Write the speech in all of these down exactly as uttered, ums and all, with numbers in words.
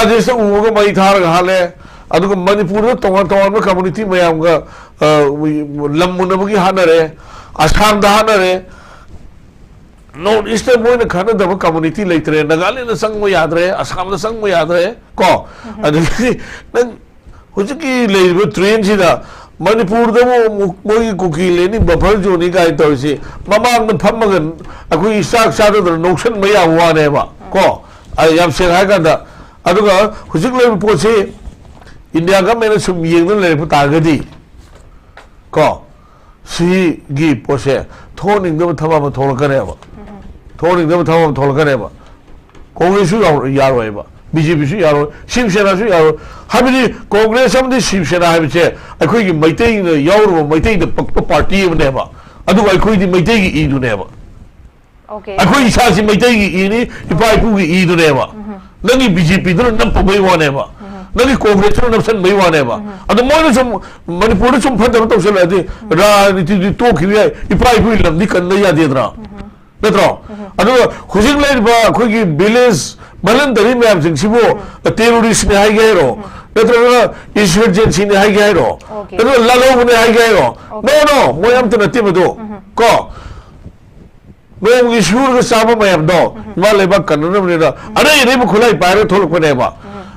ꯕꯪꯒ꯭ꯂꯥꯗꯦꯁꯇ ꯎ ꯑꯃꯒ ꯃꯩ ꯊꯥꯔꯒ ꯍꯥꯠꯂꯦ꯫ ꯑꯗꯨꯒ ꯃꯅꯤꯄꯨꯔꯗ ꯇꯣꯉꯥꯟ ꯇꯣꯉꯥꯟꯕ ꯀꯝꯃ꯭ꯌꯨꯅꯤꯇꯤ ꯃꯌꯥꯝꯒ, ꯑ, ꯂꯝ ꯃꯨꯟꯅꯕꯒꯤ ꯍꯥꯠꯅꯔꯦ꯫ ꯑꯁꯥꯝꯗ ꯍꯥꯠꯅꯔꯦ꯫ ꯅꯣꯔꯠ ꯏꯁꯇ ꯃꯣꯏꯅ ꯈꯠꯅꯗꯕ ꯀꯝꯃ꯭ꯌꯨꯅꯤꯇꯤ ꯂꯩꯇ꯭ꯔꯦ꯫ ꯅꯥꯒꯥꯂꯦꯟꯗ ꯆꯪꯕ ꯌꯥꯗ꯭ꯔꯦ, ꯑꯁꯥꯝꯗ ꯆꯪꯕ ꯌꯥꯗ꯭ꯔꯦ꯫ ꯀꯣ, ꯑꯗꯒꯤ ꯅꯪ ꯍꯧꯖꯤꯛꯀꯤ ꯂꯩꯔꯤꯕ ꯇ꯭ꯔꯦꯟꯁꯤꯗ ꯃꯅꯤꯄꯨꯔꯗꯕꯨ ꯑꯃꯨꯛ ꯃꯣꯏꯒꯤ ꯀꯨꯀꯤ ꯂꯦꯟꯅꯤ, ꯕꯐꯔ ꯖꯣꯟꯅꯤ ꯀꯥꯏꯅ ꯇꯧꯔꯤꯁꯤ, ꯃꯃꯥꯡꯗ ꯐꯝꯃꯒ ꯑꯩꯈꯣꯏꯒꯤ ꯆꯥꯛ ꯆꯥꯗꯗꯅ ꯅꯣꯛꯁꯟꯕ ꯌꯥꯕ ꯋꯥꯅꯦꯕ꯫ ꯀꯣ, ꯑ, ꯌꯥꯝ ꯁꯦꯡꯅ ꯍꯥꯏ ꯀꯥꯟꯗ, ꯑꯗꯨꯒ ꯍꯧꯖꯤꯛ ꯂꯩꯔꯤꯕ ꯄꯣꯠꯁꯤ ꯏꯟꯗꯤꯌꯥ ꯒꯃꯦꯟꯅ ꯁꯨꯝ ꯌꯦꯡꯗꯨꯅ ꯂꯩꯔꯛꯄ ꯇꯥꯔꯒꯗꯤ, ꯀꯣ, ꯁꯤꯒꯤ ꯄꯣꯠꯁꯦ ꯊꯣꯛꯍꯟꯅꯤꯡꯗꯕ ꯊꯕꯛ ꯑꯃ ꯊꯣꯛꯂꯛꯀꯅꯦꯕ꯫ ꯊꯣꯛꯍꯟꯅꯤꯡꯗꯕ ꯊꯕꯛ ꯑꯃ ꯊꯣꯛꯂꯛꯀꯅꯦꯕ꯫ ꯀꯣꯡꯒ꯭ꯔꯦꯁꯁꯨ ꯌꯥꯎ-, ꯌꯥꯔꯣꯏꯕ, ꯕꯤ ꯖꯦ ꯄꯤꯁꯨ ꯌꯥꯔꯣꯏ, ꯁꯤꯕ ꯁꯦꯅꯥꯁꯨ ꯌꯥꯔꯣꯏ꯫ ꯍꯥꯏꯕꯗꯤ ꯀꯣꯡꯒ꯭ꯔꯦꯁ ꯑꯃꯗꯤ ꯁꯤꯕ ꯁꯦꯅꯥ ꯍꯥꯏꯕꯁꯦ ꯑꯩꯈꯣꯏꯒꯤ ꯃꯩꯇꯩꯅ ꯌꯥꯎꯔꯨꯕ, ꯃꯩꯇꯩꯗ ꯄꯛꯄ ꯄꯥꯔꯇꯤ ꯑꯃꯅꯦꯕ꯫ ꯑꯗꯨꯒ ꯑꯩꯈꯣꯏꯗꯤ ꯃꯩꯇꯩꯒꯤ ꯏꯗꯨꯅꯦꯕ꯫ Okay. ꯑꯩꯈꯣꯏ ꯏꯁꯥꯁꯤ ꯃꯩꯇꯩꯒꯤ ꯏꯅꯤ, ꯏꯄꯥ ꯏꯄꯨꯒꯤ ꯏꯗꯨꯅꯦꯕ꯫ ꯅꯪꯒꯤ ꯕꯤ ꯖꯦ ꯄꯤꯗꯨꯅ ꯅꯞꯄꯕꯩ ꯋꯥꯅꯦꯕ, ꯅꯪꯒꯤ ꯀꯣꯡꯒ꯭ꯔꯦꯁꯇꯨꯅ ꯅꯞꯁꯟꯕꯩ ꯋꯥꯅꯦꯕ꯫ ꯑꯗꯣ ꯃꯣꯏꯅ ꯁꯨꯝ ꯃꯅꯤꯄꯨꯔꯗ ꯁꯨꯝ ꯐꯠꯇꯕ ꯇꯧꯁꯜꯂꯛꯑꯗꯤ ꯔꯥꯖꯅꯤꯇꯤꯗꯤ ꯇꯣꯛꯈꯤꯕ ꯌꯥꯏ, ꯏꯄꯥ ꯏꯄꯨꯒꯤ ꯂꯝꯗꯤ ꯀꯟꯗ ꯌꯥꯗꯦꯗꯅ, ꯅꯠꯇ꯭ꯔꯣ? ꯑꯗꯨꯒ ꯍꯧꯖꯤꯛ ꯂꯩꯔꯤꯕ ꯑꯩꯈꯣꯏꯒꯤ ꯚꯤꯂꯦꯖ ꯚꯂꯟꯇꯔꯤ ꯃꯌꯥꯝꯁꯤꯡꯁꯤꯕꯨ ꯇꯦꯔꯣꯔꯤꯁ꯭ꯠꯅꯤ ꯍꯥꯏꯒꯦ ꯍꯥꯏꯔꯣ, ꯅꯠꯇ꯭ꯔꯒꯅ ꯏꯟꯁꯔꯖꯦꯟꯁꯤꯅꯤ ꯍꯥꯏꯒꯦ ꯍꯥꯏꯔꯣ, Okay. ꯅꯠꯇ꯭ꯔꯒ ꯂꯥꯜꯍꯧꯕꯅꯤ ꯍꯥꯏꯒꯦ ꯍꯥꯏꯔꯣ? Okay. No, no, ꯃꯣꯏ ꯑꯝꯇ ꯅꯠꯇꯦ ꯃꯗꯨ꯫ ꯀꯣ, ꯅꯣꯡꯃꯒꯤ ꯁꯨꯔꯒ ꯆꯥꯕ ꯃꯌꯥꯝꯗꯣ ꯏꯃꯥ ꯂꯩꯕꯥꯛ ꯀꯟꯅꯅꯕꯅꯤꯅ ꯑꯔꯩ ꯑꯔꯩꯕ ꯈꯨꯠꯂꯥꯏ ꯄꯥꯏꯔꯒ ꯊꯣꯛꯂꯛꯄꯅꯦꯕ꯫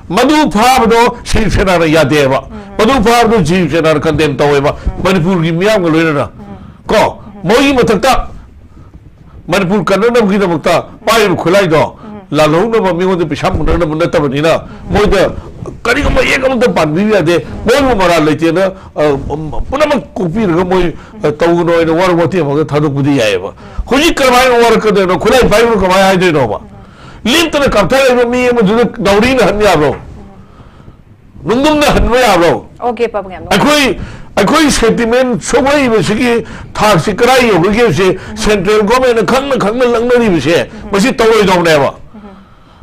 ꯃꯗꯨ ꯐꯥꯕꯗꯣ ꯁꯤꯕ ꯁꯦꯅꯥꯅ ꯌꯥꯗꯦꯕ꯫ ꯃꯗꯨ ꯐꯥꯕꯗꯣ ꯁꯤꯕ ꯁꯦꯅꯥꯅ ꯀꯟꯗꯦꯝ ꯇꯧꯋꯦꯕ, ꯃꯅꯤꯄꯨꯔꯒꯤ ꯃꯤꯌꯥꯝꯒ ꯂꯣꯏꯅꯅ꯫ ꯀꯣ, ꯃꯣꯏꯒꯤ ꯃꯊꯛꯇ ꯃꯅꯤꯄꯨꯔ ꯀꯟꯅꯅꯕꯒꯤꯗꯃꯛꯇ ꯄꯥꯏꯔꯤꯕ ꯈꯨꯠꯂꯥꯏꯗꯣ ꯂꯥꯜꯍꯧꯅꯕ, ꯃꯤꯉꯣꯟꯗ ꯄꯩꯁꯥ ꯃꯨꯟꯅꯅꯕ ꯅꯠꯇꯕꯅꯤꯅ, ꯃꯣꯏꯗ ꯀꯔꯤꯒꯨꯝꯕ ꯌꯦꯛ ꯑꯃꯇ ꯄꯥꯟꯕꯤꯕ ꯌꯥꯗꯦ꯫ ꯃꯣꯏꯕꯨ ꯃꯔꯥꯜ ꯂꯩꯇꯦꯅ, ꯑ, ꯄꯨꯝꯅꯃꯛ ꯀꯣꯛꯄꯤꯔꯒ ꯃꯣꯏ, ꯑ, ꯇꯧꯒꯅꯨ ꯍꯥꯏꯅ ꯋꯥꯔꯛ ꯋꯥꯇꯦꯝ ꯑꯃꯒ ꯊꯥꯗꯣꯛꯄꯗꯤ ꯌꯥꯏꯑꯕ꯫ ꯍꯧꯖꯤꯛ ꯀꯃꯥꯏꯅ ꯋꯥꯔꯛꯀꯗꯣꯏꯅꯣ? ꯈꯨꯠꯂꯥꯏ ꯄꯥꯏꯕꯅ ꯀꯃꯥꯏꯅ ꯍꯥꯏꯗꯣꯏꯅꯣꯕ? ꯂꯦꯞꯇꯅ ꯀꯥꯞꯊꯔꯛꯏꯕ ꯃꯤ ꯑꯃꯗꯨꯗ ꯅꯥꯎꯔꯤꯅ ꯍꯟ ꯌꯥꯕ꯭ꯔꯣ? ꯅꯨꯡꯗꯨꯝꯅ ꯍꯟꯕ ꯌꯥꯕ꯭ꯔꯣ? Okay, ꯄꯥꯕꯨꯡ, ꯌꯥꯝ ꯅꯨꯡꯉꯥꯏ꯫ ꯑꯩꯈꯣꯏ, ꯑꯩꯈꯣꯏ ꯁꯦꯟꯇꯤꯃꯦꯟ ꯁꯣꯛꯂꯛꯏꯕꯁꯤꯒꯤ ꯊꯥꯛꯁꯤ ꯀꯗꯥꯏ ꯌꯧꯒ꯭ꯔꯒꯦ ꯍꯥꯏꯕꯁꯤ ꯁꯦꯟꯇ꯭ꯔꯦꯜ ꯒꯣꯔꯃꯦꯟꯅ ꯈꯪꯅ ꯈꯪꯅ ꯂꯪꯅꯔꯤꯕꯁꯦ ꯃꯁꯤ ꯇꯧꯔꯣꯏꯗꯧꯅꯦꯕ꯫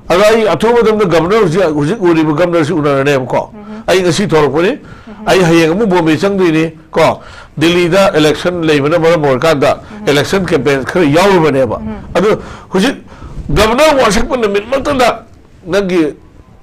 ꯑꯗꯣ ꯑꯩ ꯑꯊꯨꯕ ꯃꯇꯝꯗ ꯒꯕꯔꯅꯔ ꯍꯧꯖꯤꯛ, ꯍꯧꯖꯤꯛ ꯎꯔꯤꯕ ꯒꯕꯔꯅꯔꯁꯤ ꯎꯅꯔꯅꯦꯕꯀꯣ꯫ ꯑꯩ ꯉꯁꯤ ꯊꯣꯛꯂꯛꯄꯅꯤ꯫ ꯑꯩ ꯍꯌꯦꯡ ꯑꯃꯨꯛ ꯕꯣꯝꯕꯦ ꯆꯪꯗꯣꯏꯅꯤ ꯀꯣ꯫ ꯗꯤꯜꯂꯤꯗ ꯏꯂꯦꯛꯁꯟ ꯂꯩꯕꯅ ꯃꯔꯝ ꯑꯣꯏꯔꯀꯥꯟꯗ ꯏꯂꯦꯛꯁꯟ ꯀꯦꯝꯄꯦꯟ ꯈꯔ ꯌꯥꯎꯔꯨꯕꯅꯦꯕ꯫ ꯑꯗꯣ ꯍꯧꯖꯤꯛ ꯒꯕꯔꯅꯔ ꯋꯥꯁꯛꯄ ꯅꯨꯃꯤꯠꯃꯛꯇꯗ ꯅꯪꯒꯤ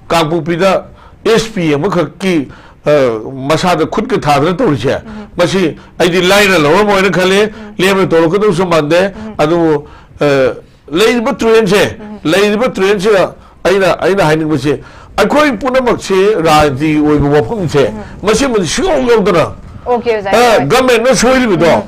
ꯀꯥꯡꯄꯣꯛꯄꯤꯗ ꯑꯦꯁ ꯄꯤ ꯑꯃꯈꯛꯀꯤ, ꯑ, ꯃꯁꯥꯗ ꯈꯨꯠꯀ ꯊꯥꯗꯅ ꯇꯧꯔꯤꯁꯦ, ꯃꯁꯤ ꯑꯩꯗꯤ ꯂꯥꯏꯅ ꯂꯧꯔꯝꯃꯣꯏꯅ ꯈꯜꯂꯤ꯫ ꯂꯦꯝꯅ ꯇꯧꯔꯛꯀꯗꯧꯁꯨ ꯃꯥꯟꯗꯦ꯫ ꯑꯗꯨꯕꯨ, ꯑ, ꯂꯩꯔꯤꯕ ꯇ꯭ꯔꯦꯟꯁꯦ, ꯂꯩꯔꯤꯕ ꯇ꯭ꯔꯦꯟꯁꯤꯗ ꯑꯩꯅ, ꯑꯩꯅ ꯍꯥꯏꯅꯤꯡꯕꯁꯦ, ꯑꯩꯈꯣꯏ ꯄꯨꯝꯅꯃꯛꯁꯦ ꯔꯥꯖꯅꯤꯇꯤꯒꯤ ꯑꯣꯏꯕ ꯋꯥꯐꯝꯁꯦ, ꯃꯁꯤꯃꯗꯤ ꯁꯨꯡꯌꯥꯎ ꯌꯥꯎꯗꯅ, ꯑꯣꯀꯦ, ꯑꯣꯖꯥ, ꯑ, ꯌꯥꯔꯦ꯫ ꯒꯃꯦꯟꯅ ꯁꯣꯏꯔꯤꯕꯗꯣ,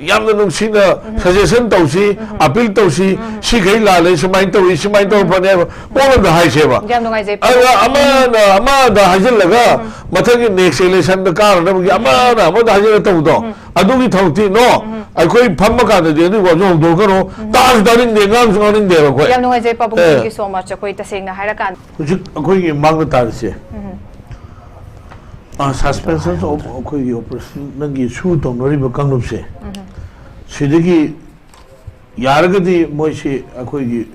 ꯌꯥꯝꯅ ꯅꯨꯡꯁꯤꯅ ꯁꯖꯦꯁꯟ ꯇꯧꯁꯤ, ꯑꯄꯤꯜ ꯇꯧꯁꯤ, ꯁꯤꯈꯩ ꯂꯥꯜꯂꯦ, ꯁꯨꯃꯥꯏꯅ ꯇꯧꯏ, ꯁꯨꯃꯥꯏꯅ ꯇꯧꯕ ꯐꯅꯤ ꯍꯥꯏꯕ ꯄꯣꯠ ꯑꯃꯗ ꯍꯥꯏꯁꯦꯕ꯫ ꯌꯥꯝ ꯅꯨꯡꯉꯥꯏꯖꯩ, ꯄꯥꯕꯨꯡ꯫ ꯑꯗꯨꯒ ꯑꯃꯅ ꯑꯃꯗ ꯍꯥꯏꯖꯤꯜꯂꯒ, ꯃꯊꯪꯒꯤ ꯅꯦꯛꯁ ꯏꯂꯦꯛꯁꯟꯗ ꯀꯥꯅꯅꯕꯒꯤ ꯑꯃꯅ ꯑꯃꯗ ꯍꯥꯏꯖꯤꯜꯂꯒ ꯇꯧꯕꯗꯣ, ꯑꯗꯨꯒꯤ ꯊꯕꯛꯇꯤ ꯅꯣ꯫ ꯑꯩꯈꯣꯏ ꯐꯝꯕ ꯀꯥꯟꯗꯗꯤ ꯑꯗꯨꯒꯤ ꯋꯥꯁꯨ ꯍꯧꯗꯣꯛꯀꯅꯨ꯫ ꯇꯥꯁꯨ ꯇꯥꯅꯤꯡꯗꯦ, ꯉꯥꯡꯁꯨ ꯉꯥꯡꯅꯤꯡꯗꯦꯕ ꯑꯩꯈꯣꯏ꯫ ꯌꯥꯝ ꯅꯨꯡꯉꯥꯏꯖꯩ, ꯄꯥꯕꯨꯡ꯫ ꯑꯦ꯫ Thank you so much꯫ ꯑꯩꯈꯣꯏ ꯇꯁꯦꯡꯅ ꯍꯥꯏꯔꯀꯥꯟꯗ ꯍꯧꯖꯤꯛ ꯑꯩꯈꯣꯏꯒꯤ ꯃꯥꯡꯗ ꯇꯥꯔꯤꯁꯦ, ꯑ, suspension of ꯑꯩꯈꯣꯏꯒꯤ operation ꯒꯤ ꯁꯨ ꯇꯧꯅꯔꯤꯕ ꯀꯥꯡꯂꯨꯞꯁꯦ, ꯁꯤꯗꯒꯤ ꯌꯥꯔꯒꯗꯤ ꯃꯣꯏꯁꯤ ꯑꯩꯈꯣꯏꯒꯤ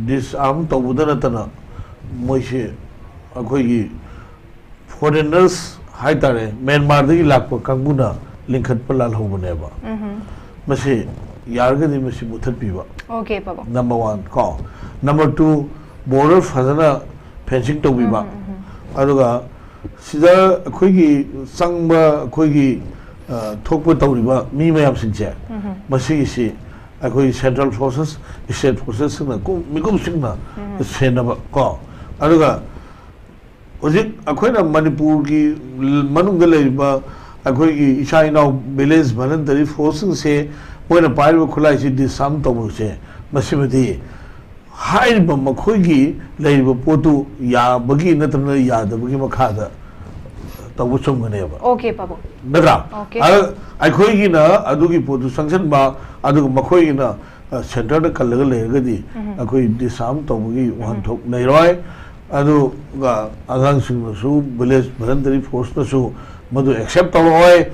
disarm ꯇꯧꯕꯗ ꯅꯠꯇꯅ, ꯃꯣꯏꯁꯤ ꯑꯩꯈꯣꯏꯒꯤ foreigners ꯍꯥꯏꯇꯥꯔꯦ, ꯃ꯭ꯌꯥꯟꯃꯥꯔꯗꯒꯤ ꯂꯥꯛꯄ ꯀꯥꯡꯕꯨꯅ ꯂꯤꯡꯈꯠꯄ ꯂꯥꯜꯍꯧꯕꯅꯦꯕ꯫ ꯃꯁꯤ ꯌꯥꯔꯒꯗꯤ ꯃꯁꯤ ꯃꯨꯊꯠꯄꯤꯕ꯫ ꯑꯣꯀꯦ, ꯄꯥꯕꯨꯡ꯫ Number one ꯀꯣ꯫ Number two, border ꯐꯖꯅ fencing ꯇꯧꯕꯤꯕ꯫ ꯑꯗꯨꯒ ꯁꯤꯗ ꯑꯩꯈꯣꯏꯒꯤ ꯆꯪꯕ ꯑꯩꯈꯣꯏꯒꯤ, ꯑ, ꯊꯣꯛꯄ ꯇꯧꯔꯤꯕ ꯃꯤ ꯃꯌꯥꯝꯁꯤꯡꯁꯦ, ꯃꯁꯤꯒꯤꯁꯤ ꯑꯩꯈꯣꯏ central forces, state forces ꯁꯤꯡꯅ ꯀꯨꯝ-, ꯃꯤꯀꯨꯞꯁꯤꯡꯅ ꯁꯦꯟꯅꯕ ꯀꯣ꯫ ꯑꯗꯨꯒ ꯍꯧꯖꯤꯛ ꯑꯩꯈꯣꯏꯅ ꯃꯅꯤꯄꯨꯔꯒꯤ ꯃꯅꯨꯡꯗ ꯂꯩꯔꯤꯕ ꯑꯩꯈꯣꯏꯒꯤ ꯏꯆꯥ ꯏꯅꯥꯎ village voluntary force ꯁꯤꯡꯁꯦ, ꯃꯣꯏꯅ ꯄꯥꯏꯔꯤꯕ ꯈꯨꯠꯂꯥꯏꯁꯤ disarm ꯇꯧꯕꯁꯦ, ꯃꯁꯤꯃꯗꯤ ꯍꯥꯏꯔꯤꯕ ꯃꯈꯣꯏꯒꯤ ꯂꯩꯔꯤꯕ ꯄꯣꯠꯇꯨ ꯌꯥꯕꯒꯤ ꯅꯠꯇ꯭ꯔꯒꯅ ꯌꯥꯗꯕꯒꯤ ꯃꯈꯥꯗ ꯇꯧꯕ ꯆꯨꯝꯒꯅꯦꯕ꯫ ꯑꯣꯀꯦ, ꯄꯥꯕꯨꯡ꯫ ꯅꯠꯇ꯭ꯔꯥ? ꯑꯣꯀꯦ꯫ ꯑꯗ ꯑꯩꯈꯣꯏꯒꯤꯅ ꯑꯗꯨꯒꯤ ꯄꯣꯠꯇꯨ ꯆꯪꯁꯤꯟꯕ, ꯑꯗꯨꯒ ꯃꯈꯣꯏꯒꯤꯅ, ꯑ, centre ꯗ ꯀꯜꯂꯒ ꯂꯩꯔꯒꯗꯤ ꯑꯩꯈꯣꯏ disarm ꯇꯧꯕꯒꯤ ꯋꯥꯍꯟꯊꯣꯛ ꯂꯩꯔꯣꯏ꯫ ꯑꯗꯨꯒ ꯑꯉꯥꯡꯁꯤꯡꯅꯁꯨ, village voluntary force ꯅꯁꯨ ꯃꯗꯨ accept ꯇꯧꯔꯛꯑꯣꯏ,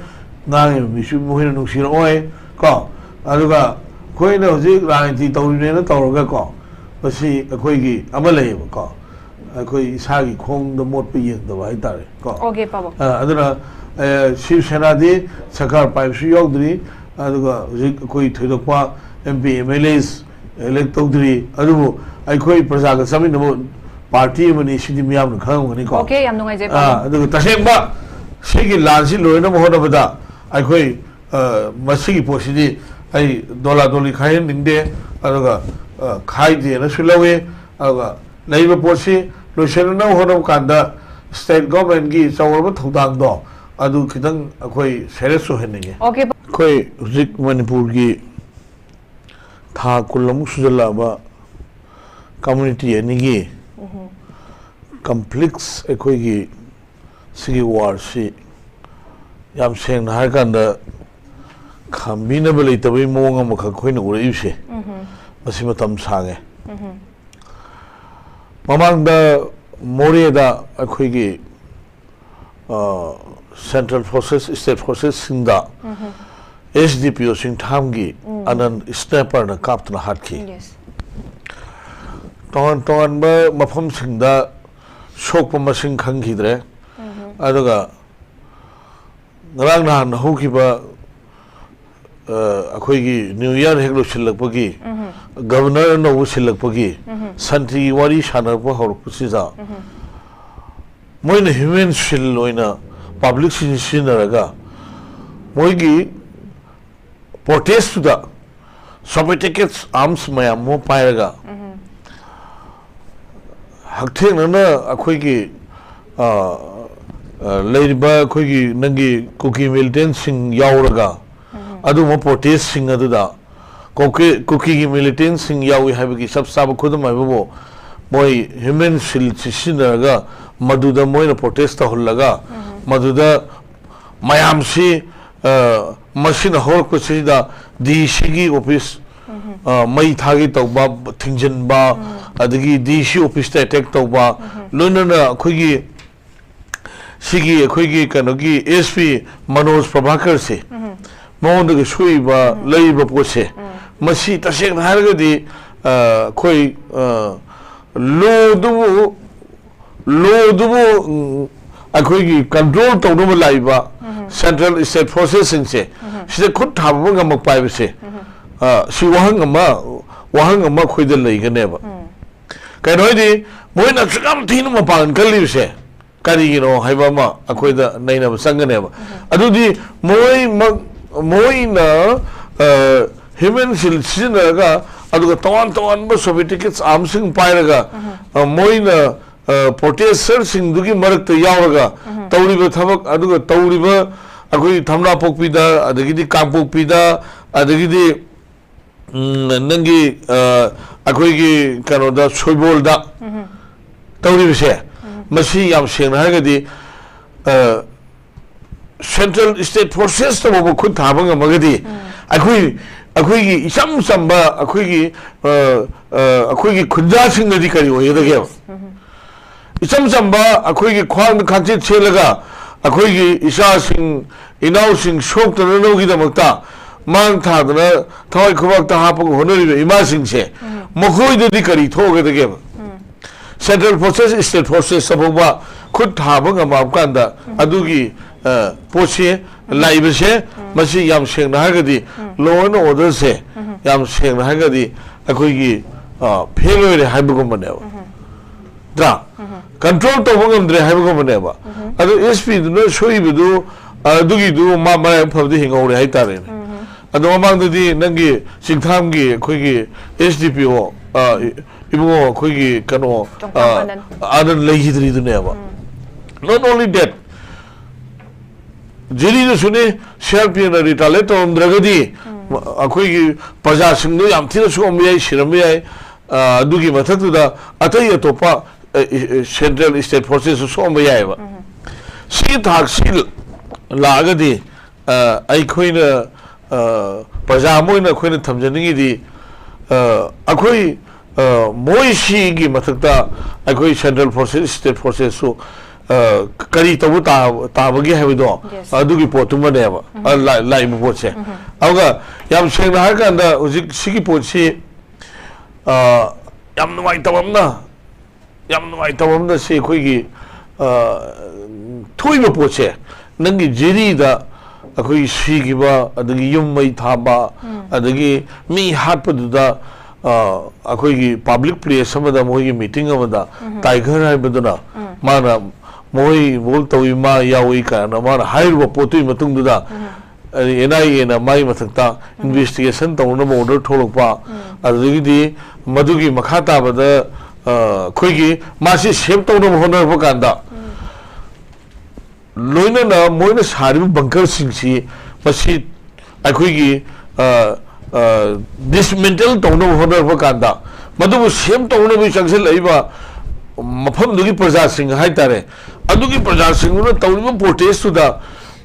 ꯉꯥꯡꯉꯤꯕ ꯃꯤꯁꯨ ꯃꯈꯣꯏꯅ ꯅꯨꯡꯁꯤꯔꯛꯑꯣꯏ ꯀꯣ꯫ ꯑꯗꯨꯒ ꯑꯩꯈꯣꯏꯅ ꯍꯧꯖꯤꯛ ꯔꯥꯖꯅꯤꯇꯤ ꯇꯧꯔꯤꯅꯦꯅ ꯇꯧꯔꯒ ꯀꯣ, ꯃꯁꯤ ꯑꯩꯈꯣꯏꯒꯤ ꯑꯃ ꯂꯩꯌꯦꯕꯀꯣ, ꯑꯩꯈꯣꯏ ꯏꯁꯥꯒꯤ ꯈꯣꯡꯗ ꯃꯣꯠꯄ ꯌꯦꯡꯗꯕ ꯍꯥꯏꯇꯥꯔꯦ ꯀꯣ꯫ ꯑꯣꯀꯦ, ꯄꯥꯕꯨꯡ꯫ ꯑ, ꯑꯗꯨꯅ, ꯑ, ꯁꯤꯕ ꯁꯦꯅꯥꯗꯤ ꯁꯔꯀꯥꯔ ꯄꯥꯏꯕꯁꯨ ꯌꯥꯎꯗ꯭ꯔꯤ, ꯑꯗꯨꯒ ꯍꯧꯖꯤꯛ ꯑꯩꯈꯣꯏ ꯊꯣꯏꯗꯣꯛꯄ M P, M L As elect ꯇꯧꯗ꯭ꯔꯤ, ꯑꯗꯨꯕꯨ ꯑꯩꯈꯣꯏ ꯄ꯭ꯔꯖꯥꯒ ꯆꯥꯃꯤꯟꯅꯕ ꯄꯥꯔꯇꯤ ꯑꯃꯅꯤ, ꯁꯤꯗꯤ ꯃꯤꯌꯥꯝꯅ ꯈꯪꯉꯝꯒꯅꯤꯀꯣ꯫ ꯑꯣꯀꯦ, ꯌꯥꯝ ꯅꯨꯡꯉꯥꯏꯖꯩ, ꯑꯥ, ꯑꯗꯨꯒ ꯇꯁꯦꯡꯕ ꯁꯤꯒꯤ ꯂꯥꯟꯁꯤ ꯂꯣꯏꯅꯕ ꯍꯣꯠꯅꯕꯗ ꯑꯩꯈꯣꯏ, ꯑ, ꯃꯁꯤꯒꯤ ꯄꯣꯠꯁꯤꯗꯤ ꯑꯩ ꯗꯣꯂꯥ ꯗꯣꯂꯤ ꯈꯥꯏꯍꯟꯅꯤꯡꯗꯦ, ꯑꯗꯨꯒ, ꯑ, ꯈꯥꯏꯗꯦꯅꯁꯨ ꯂꯧꯏ꯫ ꯑꯗꯨꯒ ꯂꯩꯔꯤꯕ ꯄꯣꯠꯁꯤ ꯂꯣꯏꯁꯤꯟꯅꯅꯕ ꯍꯣꯠꯅꯕ ꯀꯥꯟꯗ ꯁ꯭ꯇꯦꯠ ꯒꯣꯔꯃꯦꯟꯒꯤ ꯆꯥꯎꯔꯕ ꯊꯧꯗꯥꯡꯗꯣ ꯑꯗꯨ ꯈꯤꯇꯪ ꯑꯩꯈꯣꯏ ꯁꯦꯔꯤꯌꯁ ꯑꯣꯏꯍꯟꯅꯤꯡꯉꯤ꯫ ꯑꯣꯀꯦ꯫ ꯑꯩꯈꯣꯏ ꯍꯧꯖꯤꯛ ꯃꯅꯤꯄꯨꯔꯒꯤ ꯊꯥ ꯀꯨꯟꯃꯨꯛ ꯁꯨꯖꯜꯂꯛꯑꯕ ꯀꯝꯃ꯭ꯌꯨꯅꯤꯇꯤ ꯑꯅꯤꯒꯤ ꯀꯝꯐ꯭ꯂꯤꯛꯁ, ꯑꯩꯈꯣꯏꯒꯤ ꯁꯤꯒꯤ ꯋꯥꯔꯁꯤ ꯌꯥꯝ ꯁꯦꯡꯅ ꯍꯥꯏꯔꯀꯥꯟꯗ ꯈꯥꯝꯕꯤꯅꯕ ꯂꯩꯇꯕꯒꯤ ꯃꯑꯣꯡ ꯑꯃꯈꯛ ꯑꯩꯈꯣꯏꯅ ꯎꯔꯛꯏꯕꯁꯦ, ꯃꯁꯤ ꯃꯇꯝ ꯁꯥꯡꯉꯦ꯫ ꯃꯃꯥꯡꯗ ꯃꯣꯔꯦꯗ ꯑꯩꯈꯣꯏꯒꯤ central forces, state ꯐꯣꯔꯁꯦꯁꯁꯤꯡꯗ S D ꯄꯤ ꯑꯣ ꯁꯤꯡꯊꯥꯝꯒꯤ ꯑꯅꯟ ꯁ꯭ꯅꯥꯏꯄꯔꯅ ꯀꯥꯞꯇꯨꯅ ꯍꯥꯠꯈꯤ꯫ ꯌꯦꯁ꯫ ꯇꯣꯉꯥꯟ ꯇꯣꯉꯥꯟꯕ ꯃꯐꯝꯁꯤꯡꯗ ꯁꯣꯛꯄ ꯃꯁꯤꯡ ꯈꯪꯈꯤꯗ꯭ꯔꯦ꯫ ꯑꯗꯨꯒ ꯉꯔꯥꯡ ꯅꯍꯥꯟ ꯍꯧꯈꯤꯕ, ꯑ, ꯑꯩꯈꯣꯏꯒꯤ ꯅ꯭ꯌꯨ ꯏꯌꯥꯔ ꯍꯦꯛ ꯂꯣꯏꯁꯤꯜꯂꯛꯄꯒꯤ, ꯒꯕꯔꯅꯔ ꯑꯅꯧꯕ ꯁꯤꯜꯂꯛꯄꯒꯤ ꯁꯥꯟꯇꯤꯒꯤ ꯋꯥꯔꯤ ꯁꯥꯟꯅꯔꯛꯄ ꯍꯧꯔꯛꯄꯁꯤꯗ, ꯃꯣꯏꯅ ꯍ꯭ꯌꯨꯃꯦꯟ ꯁꯤꯜ ꯑꯣꯏꯅ ꯄꯕ꯭ꯂꯤꯛꯁꯤꯡꯁꯤ ꯁꯤꯖꯤꯟꯅꯔꯒ ꯃꯣꯏꯒꯤ ꯄ꯭ꯔꯣꯇꯦꯁꯇꯨꯗ ꯁꯣꯐꯤꯁꯇꯤꯀꯦꯠ ꯑꯥꯔꯝꯁ ꯃꯌꯥꯝ ꯑꯃ ꯄꯥꯏꯔꯒ ꯍꯛꯊꯦꯡꯅꯅ ꯑꯩꯈꯣꯏꯒꯤ, ꯑ, ꯑ, ꯂꯩꯔꯤꯕ ꯑꯩꯈꯣꯏꯒꯤ ꯅꯪꯒꯤ ꯀꯨꯀꯤ ꯃꯤꯂꯤꯇꯦꯟꯁꯤꯡ ꯌꯥꯎꯔꯒ ꯑꯗꯨꯒꯨꯝꯕ ꯄ꯭ꯔꯣꯇꯦꯁꯁꯤꯡ ꯑꯗꯨꯗ ꯀꯨꯀꯤ-, ꯀꯨꯀꯤꯒꯤ ꯃꯤꯂꯤꯇꯦꯟꯁꯤꯡ ꯌꯥꯎꯏ ꯍꯥꯏꯕꯒꯤ ꯆꯞ ꯆꯥꯕ ꯈꯨꯗꯝ ꯍꯥꯏꯕꯕꯨ ꯃꯣꯏ ꯍ꯭ꯌꯨꯃꯦꯟ ꯁꯤꯜꯁꯤ ꯁꯤꯖꯤꯟꯅꯔꯒ ꯃꯗꯨꯗ ꯃꯣꯏꯅ ꯄ꯭ꯔꯣꯇꯦꯁ ꯇꯧꯍꯜꯂꯒ ꯃꯗꯨꯗ ꯃꯌꯥꯝꯁꯤ, ꯑ, ꯃꯁꯤꯅ ꯍꯧꯔꯛꯄꯁꯤꯗ ꯗꯤ ꯁꯤꯒꯤ ꯑꯣꯐꯤꯁ, ꯑ, ꯃꯩ ꯊꯥꯒꯦ ꯇꯧꯕ, ꯊꯤꯡꯖꯤꯟꯕ, ꯑꯗꯒꯤ ꯗꯤ ꯁꯤ ꯑꯣꯐꯤꯁꯇ ꯑꯦꯇꯦꯛ ꯇꯧꯕ, ꯂꯣꯏꯅꯅ ꯑꯩꯈꯣꯏꯒꯤ ꯁꯤꯒꯤ ꯑꯩꯈꯣꯏꯒꯤ ꯀꯩꯅꯣꯒꯤ ꯑꯦꯁ ꯄꯤ ꯃꯅꯣꯖ ꯄ꯭ꯔꯚꯥꯀꯔꯁꯦ, ꯃꯉꯣꯟꯗꯒꯤ ꯁꯣꯛꯏꯕ ꯂꯩꯔꯤꯕ ꯄꯣꯠꯁꯦ, ꯃꯁꯤ ꯇꯁꯦꯡꯅ ꯍꯥꯏꯔꯒꯗꯤ, ꯑ, ꯑꯩꯈꯣꯏ, ꯑ, ꯂꯣꯗꯨꯕꯨ, ꯂꯣꯗꯨꯕꯨ, ꯎꯝ, ꯑꯩꯈꯣꯏꯒꯤ ꯀꯟꯇ꯭ꯔꯣꯜ ꯇꯧꯅꯕ ꯂꯥꯛꯏꯕ ꯁꯦꯟꯇ꯭ꯔꯦꯜ ꯁ꯭ꯇꯦꯠ ꯐꯣꯔꯁꯦꯁꯁꯤꯡꯁꯦ ꯁꯤꯗ ꯈꯨꯠ ꯊꯥꯕ ꯉꯝꯃꯛꯄ ꯍꯥꯏꯕꯁꯦ, ꯑ, ꯁꯤ ꯋꯥꯍꯪ ꯑꯃ, ꯋꯥꯍꯪ ꯑꯃ ꯑꯩꯈꯣꯏꯗ ꯂꯩꯒꯅꯦꯕ꯫ ꯀꯩꯅꯣ ꯍꯥꯏꯗꯤ ꯃꯣꯏꯅ ꯑꯁꯨꯛ ꯌꯥꯝ ꯊꯤꯅ ꯃꯄꯥꯡꯒꯜ ꯀꯜꯂꯤꯕꯁꯦ ꯀꯔꯤꯒꯤꯅꯣ ꯍꯥꯏꯕ ꯑꯃ ꯑꯩꯈꯣꯏꯗ ꯅꯩꯅꯕ ꯆꯪꯒꯅꯦꯕ꯫ ꯑꯗꯨꯗꯤ ꯃꯣꯏꯃꯛ, ꯃꯣꯏꯅ, ꯑ, human shield ꯁꯤꯖꯤꯟꯅꯔꯒ, ꯑꯗꯨꯒ ꯇꯣꯉꯥꯟ ꯇꯣꯉꯥꯟꯕ sophisticated armꯁꯤꯡ ꯄꯥꯏꯔꯒ, ꯑ, ꯃꯣꯏꯅ, ꯑ, protestꯁꯤꯡꯗꯨꯒꯤ ꯃꯔꯛꯇ ꯌꯥꯎꯔꯒ ꯇꯧꯔꯤꯕ ꯊꯕꯛ, ꯑꯗꯨꯒ ꯇꯧꯔꯤꯕ ꯑꯩꯈꯣꯏꯒꯤ ꯊꯝꯅꯥꯄꯣꯛꯄꯤꯗ, ꯑꯗꯒꯤꯗꯤ ꯀꯥꯡꯄꯣꯛꯄꯤꯗ, ꯑꯗꯒꯤꯗꯤ ꯎꯝ, ꯅꯪꯒꯤ, ꯑ, ꯑꯩꯈꯣꯏꯒꯤ ꯀꯩꯅꯣꯗ, ꯁꯣꯏꯕꯣꯜꯗ ꯇꯧꯔꯤꯕꯁꯦ, ꯃꯁꯤ ꯌꯥꯝ ꯁꯦꯡꯅ ꯍꯥꯏꯔꯒꯗꯤ, ꯑ, central state forcesꯇ ꯐꯥꯎꯕ ꯈꯨꯠ ꯊꯥꯕ ꯉꯝꯃꯒꯗꯤ, ꯑꯩꯈꯣꯏ, ꯑꯩꯈꯣꯏꯒꯤ ꯏꯆꯝ ꯆꯝꯕ ꯑꯩꯈꯣꯏꯒꯤ, ꯑ, ꯑ, ꯑꯩꯈꯣꯏꯒꯤ ꯈꯨꯟꯖꯥꯁꯤꯡꯅꯗꯤ ꯀꯔꯤ ꯑꯣꯏꯒꯗꯒꯦꯕ? ꯏꯆꯝ ꯆꯝꯕ ꯑꯩꯈꯣꯏꯒꯤ ꯈ꯭ꯋꯥꯡꯗ ꯈꯥꯆꯦꯠ ꯁꯦꯠꯂꯒ ꯑꯩꯈꯣꯏꯒꯤ ꯏꯆꯥꯁꯤꯡ, ꯏꯅꯥꯎꯁꯤꯡ ꯁꯣꯛꯇꯅꯅꯕꯒꯤꯗꯃꯛꯇ ꯃꯥꯡ ꯊꯥꯗꯅ ꯊꯋꯥꯏ ꯈꯨꯕꯥꯛꯇ ꯍꯥꯞꯄꯒ ꯍꯣꯠꯅꯔꯤꯕ ꯏꯃꯥꯁꯤꯡꯁꯦ, ꯃꯈꯣꯏꯗꯗꯤ ꯀꯔꯤ ꯊꯣꯛꯑꯒꯗꯒꯦꯕ? Central forces, state forcesꯇ ꯐꯥꯎꯕ ꯈꯨꯠ ꯊꯥꯕ ꯉꯝꯃꯛꯑ ꯀꯥꯟꯗ ꯑꯗꯨꯒꯤ, ꯑ, ꯄꯣꯠꯁꯦ, ꯂꯥꯛꯏꯕꯁꯦ, ꯃꯁꯤ ꯌꯥꯝ ꯁꯦꯡꯅ ꯍꯥꯏꯔꯒꯗꯤ law and orderꯁꯦ, ꯌꯥꯝ ꯁꯦꯡꯅ ꯍꯥꯏꯔꯒꯗꯤ ꯑꯩꯈꯣꯏꯒꯤ, ꯑ, fail ꯑꯣꯏꯔꯦ ꯍꯥꯏꯕꯒꯨꯝꯕꯅꯦꯕ꯫ ꯅꯠꯇ꯭ꯔꯥ? Control ꯇꯧꯕ ꯉꯝꯗ꯭ꯔꯦ ꯍꯥꯏꯕꯒꯨꯝꯕꯅꯦꯕ꯫ ꯑꯗꯣ SP ꯗꯨꯅ ꯁꯣꯏꯕꯗꯨ, ꯑꯗꯨꯒꯤꯗꯨ ꯃꯥ ꯃꯔꯥꯏꯕꯛ ꯐꯕꯗꯤ ꯍꯤꯡꯍꯧꯔꯦ ꯍꯥꯏꯇꯥꯔꯦꯅꯦ꯫ ꯑꯗꯣ ꯃꯃꯥꯡꯗꯗꯤ ꯅꯪꯒꯤ ꯆꯤꯡꯊꯥꯝꯒꯤ ꯑꯩꯈꯣꯏꯒꯤ SDPO, ꯑ, ꯏ-, ꯏꯕꯨꯡꯉꯣ ꯑꯩꯈꯣꯏꯒꯤ ꯀꯩꯅꯣ, ꯆꯣꯡꯊꯥꯝ ꯑ, ꯑꯥꯅꯟ꯫ ꯑꯥꯅꯟ ꯂꯩꯈꯤꯗ꯭ꯔꯤꯗꯨꯅꯦꯕ꯫ Not only that, ꯖꯤꯔꯤꯗꯁꯨꯅꯤ, CRPFꯅ retaliate ꯇꯧꯔꯝꯗ꯭ꯔꯒꯗꯤ ꯑꯩꯈꯣꯏꯒꯤ ꯄ꯭ꯔꯖꯥꯁꯤꯡꯗꯣ ꯌꯥꯝ ꯊꯤꯅ ꯁꯣꯛꯑꯝꯕ ꯌꯥꯏ, ꯁꯤꯔꯝꯕ ꯌꯥꯏ꯫ ꯑ, ꯑꯗꯨꯒꯤ ꯃꯊꯛꯇꯨꯗ ꯑꯇꯩ ꯑꯇꯣꯞꯄ, ꯑ, ꯏ-, ꯏ-, central state forcesꯁꯨ ꯁꯣꯛꯑꯝꯕ ꯌꯥꯏꯑꯕ꯫ ꯁꯤꯒꯤ ꯊꯥꯛꯁꯤ ꯂꯥꯛꯑꯒꯗꯤ, ꯑ, ꯑꯩꯈꯣꯏꯅ, ꯑ, ꯄ꯭ꯔꯖꯥ ꯑꯃ ꯑꯣꯏꯅ ꯑꯩꯈꯣꯏꯅ ꯊꯝꯖꯅꯤꯡꯉꯤꯗꯤ, ꯑ, ꯑꯩꯈꯣꯏ, ꯑ, ꯃꯣꯏꯁꯤꯒꯤ ꯃꯊꯛꯇ ꯑꯩꯈꯣꯏ central forces, state forcesꯁꯨ, ꯑ, ꯀꯔꯤ ꯇꯧꯕ ꯇꯥ-, ꯇꯥꯕꯒꯦ ꯍꯥꯏꯕꯗꯣ, Yes. ꯑꯗꯨꯒꯤ ꯄꯣꯠꯇꯨꯃꯅꯦꯕ, ꯑ, ꯂꯥ-, ꯂꯥꯛꯏꯕ ꯄꯣꯠꯁꯦ꯫ ꯑꯗꯨꯒ ꯌꯥꯝ ꯁꯦꯡꯅ ꯍꯥꯏꯔꯀꯥꯟꯗ ꯍꯧꯖꯤꯛ ꯁꯤꯒꯤ ꯄꯣꯠꯁꯤ, ꯑ, ꯌꯥꯝ ꯅꯨꯡꯉꯥꯏꯇꯕ ꯑꯃꯅ, ꯌꯥꯝ ꯅꯨꯡꯉꯥꯏꯇꯕ ꯑꯃꯅ ꯁꯤ ꯑꯩꯈꯣꯏꯒꯤ, ꯑ, ꯊꯣꯛꯏꯕ ꯄꯣꯠꯁꯦ, ꯅꯪꯒꯤ ꯖꯤꯔꯤꯗ ꯑꯩꯈꯣꯏꯒꯤ ꯁꯤꯈꯤꯕ, ꯑꯗꯒꯤ ꯌꯨꯝ ꯃꯩ ꯊꯥꯕ, ꯑꯗꯒꯤ ꯃꯤ ꯍꯥꯠꯄꯗꯨꯗ, ꯑ, ꯑꯩꯈꯣꯏꯒꯤ ꯄꯕ꯭ꯂꯤꯛ ꯄ꯭ꯂꯦꯁ ꯑꯃꯗ, ꯃꯈꯣꯏꯒꯤ ꯃꯤꯇꯤꯡ ꯑꯃꯗ ꯇꯥꯏꯒꯔ ꯍꯥꯏꯕꯗꯨꯅ ꯃꯥꯅ ꯃꯈꯣꯏ ꯏꯟꯚꯣꯜꯕ ꯇꯧꯏ, ꯃꯥ ꯌꯥꯎꯏ ꯀꯥꯏꯅ ꯃꯥꯅ ꯍꯥꯏꯔꯨꯕ ꯄꯣꯠꯇꯨꯒꯤ ꯃꯇꯨꯡꯗꯨꯗ ꯑꯦꯟ ꯑꯥꯏ ꯑꯦꯅ ꯃꯥꯒꯤ ꯃꯊꯛꯇ ꯏꯟꯚꯦꯁꯇꯤꯒꯦꯁꯟ ꯇꯧꯅꯅꯕ ꯑꯣꯔꯗꯔ ꯊꯣꯛꯂꯛꯄ, ꯑꯗꯨꯗꯒꯤꯗꯤ ꯃꯗꯨꯒꯤ ꯃꯈꯥ ꯇꯥꯕꯗ, ꯑ, ꯑꯩꯈꯣꯏꯒꯤ ꯃꯥꯁꯤ ꯁꯦꯞ ꯇꯧꯅꯕ ꯍꯣꯠꯅꯔꯛꯄ ꯀꯥꯟꯗ, ꯂꯣꯏꯅꯅ ꯃꯣꯏꯅ ꯁꯥꯔꯤꯕ ꯕꯪꯀꯔꯁꯤꯡꯁꯤ, ꯃꯁꯤ ꯑꯩꯈꯣꯏꯒꯤ, ꯑ, ꯑ, ꯗꯤꯁꯃꯦꯟꯇꯜ ꯇꯧꯅꯕ ꯍꯣꯠꯅꯔꯛꯄ ꯀꯥꯟꯗ, ꯃꯗꯨꯕꯨ ꯁꯦꯝ ꯇꯧꯅꯕ ꯆꯪꯁꯤꯜꯂꯛꯏꯕ ꯃꯐꯝꯗꯨꯒꯤ ꯄ꯭ꯔꯖꯥꯁꯤꯡ ꯍꯥꯏꯇꯥꯔꯦ, ꯑꯗꯨꯒꯤ ꯄ꯭ꯔꯖꯥꯁꯤꯡꯗꯨꯅ ꯇꯧꯔꯤꯕ ꯄ꯭ꯔꯣꯇꯦꯁꯇꯨꯗ,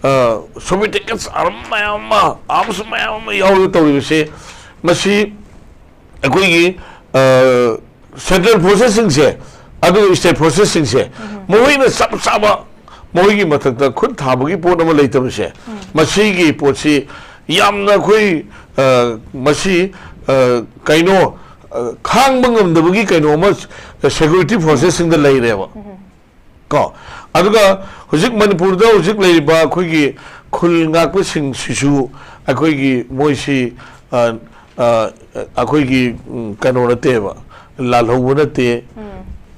ꯑ, ꯁꯣꯚꯤꯌꯦꯠ ꯇꯦꯡꯀꯁ ꯑꯥꯔꯝ ꯃꯌꯥꯝ ꯑꯃ, ꯑꯥꯔꯝꯁ ꯃꯌꯥꯝ ꯑꯃ ꯌꯥꯎꯔꯒ ꯇꯧꯔꯤꯕꯁꯦ, ꯃꯁꯤ ꯑꯩꯈꯣꯏꯒꯤ, ꯑ, ꯁꯦꯟꯇ꯭ꯔꯦꯜ ꯐꯣꯔꯁꯦꯁꯁꯤꯡꯁꯦ, ꯑꯗꯨꯒ ꯁ꯭ꯇꯦꯠ ꯐꯣꯔꯁꯦꯁꯁꯤꯡꯁꯦ, ꯃꯈꯣꯏꯅ ꯆꯞ ꯆꯥꯕ ꯃꯈꯣꯏꯒꯤ ꯃꯊꯛꯇ ꯈꯨꯠ ꯊꯥꯕꯒꯤ ꯄꯣꯠ ꯑꯃ ꯂꯩꯇꯕꯁꯦ, ꯃꯁꯤꯒꯤ ꯄꯣꯠꯁꯤ ꯌꯥꯝꯅ ꯑꯩꯈꯣꯏ, ꯑ, ꯃꯁꯤ, ꯑ, ꯀꯩꯅꯣ, ꯑ, ꯈꯥꯡꯕ ꯉꯝꯗꯕꯒꯤ ꯀꯩꯅꯣ ꯑꯃ ꯁꯦꯀ꯭ꯌꯨꯔꯤꯇꯤ ꯐꯣꯔꯁꯦꯁꯁꯤꯡꯗ ꯂꯩꯔꯦꯕ꯫ ꯀꯣ, ꯑꯗꯨꯒ ꯍꯧꯖꯤꯛ ꯃꯅꯤꯄꯨꯔꯗ ꯍꯧꯖꯤꯛ ꯂꯩꯔꯤꯕ ꯑꯩꯈꯣꯏꯒꯤ ꯈꯨꯜ ꯉꯥꯛꯄꯁꯤꯡꯁꯤꯁꯨ ꯑꯩꯈꯣꯏꯒꯤ ꯃꯣꯏꯁꯤ, ꯑ, ꯑ, ꯑꯩꯈꯣꯏꯒꯤ, ꯎꯝ, ꯀꯩꯅꯣ ꯅꯠꯇꯦꯕ, ꯂꯥꯜꯍꯧꯕ ꯅꯠꯇꯦ,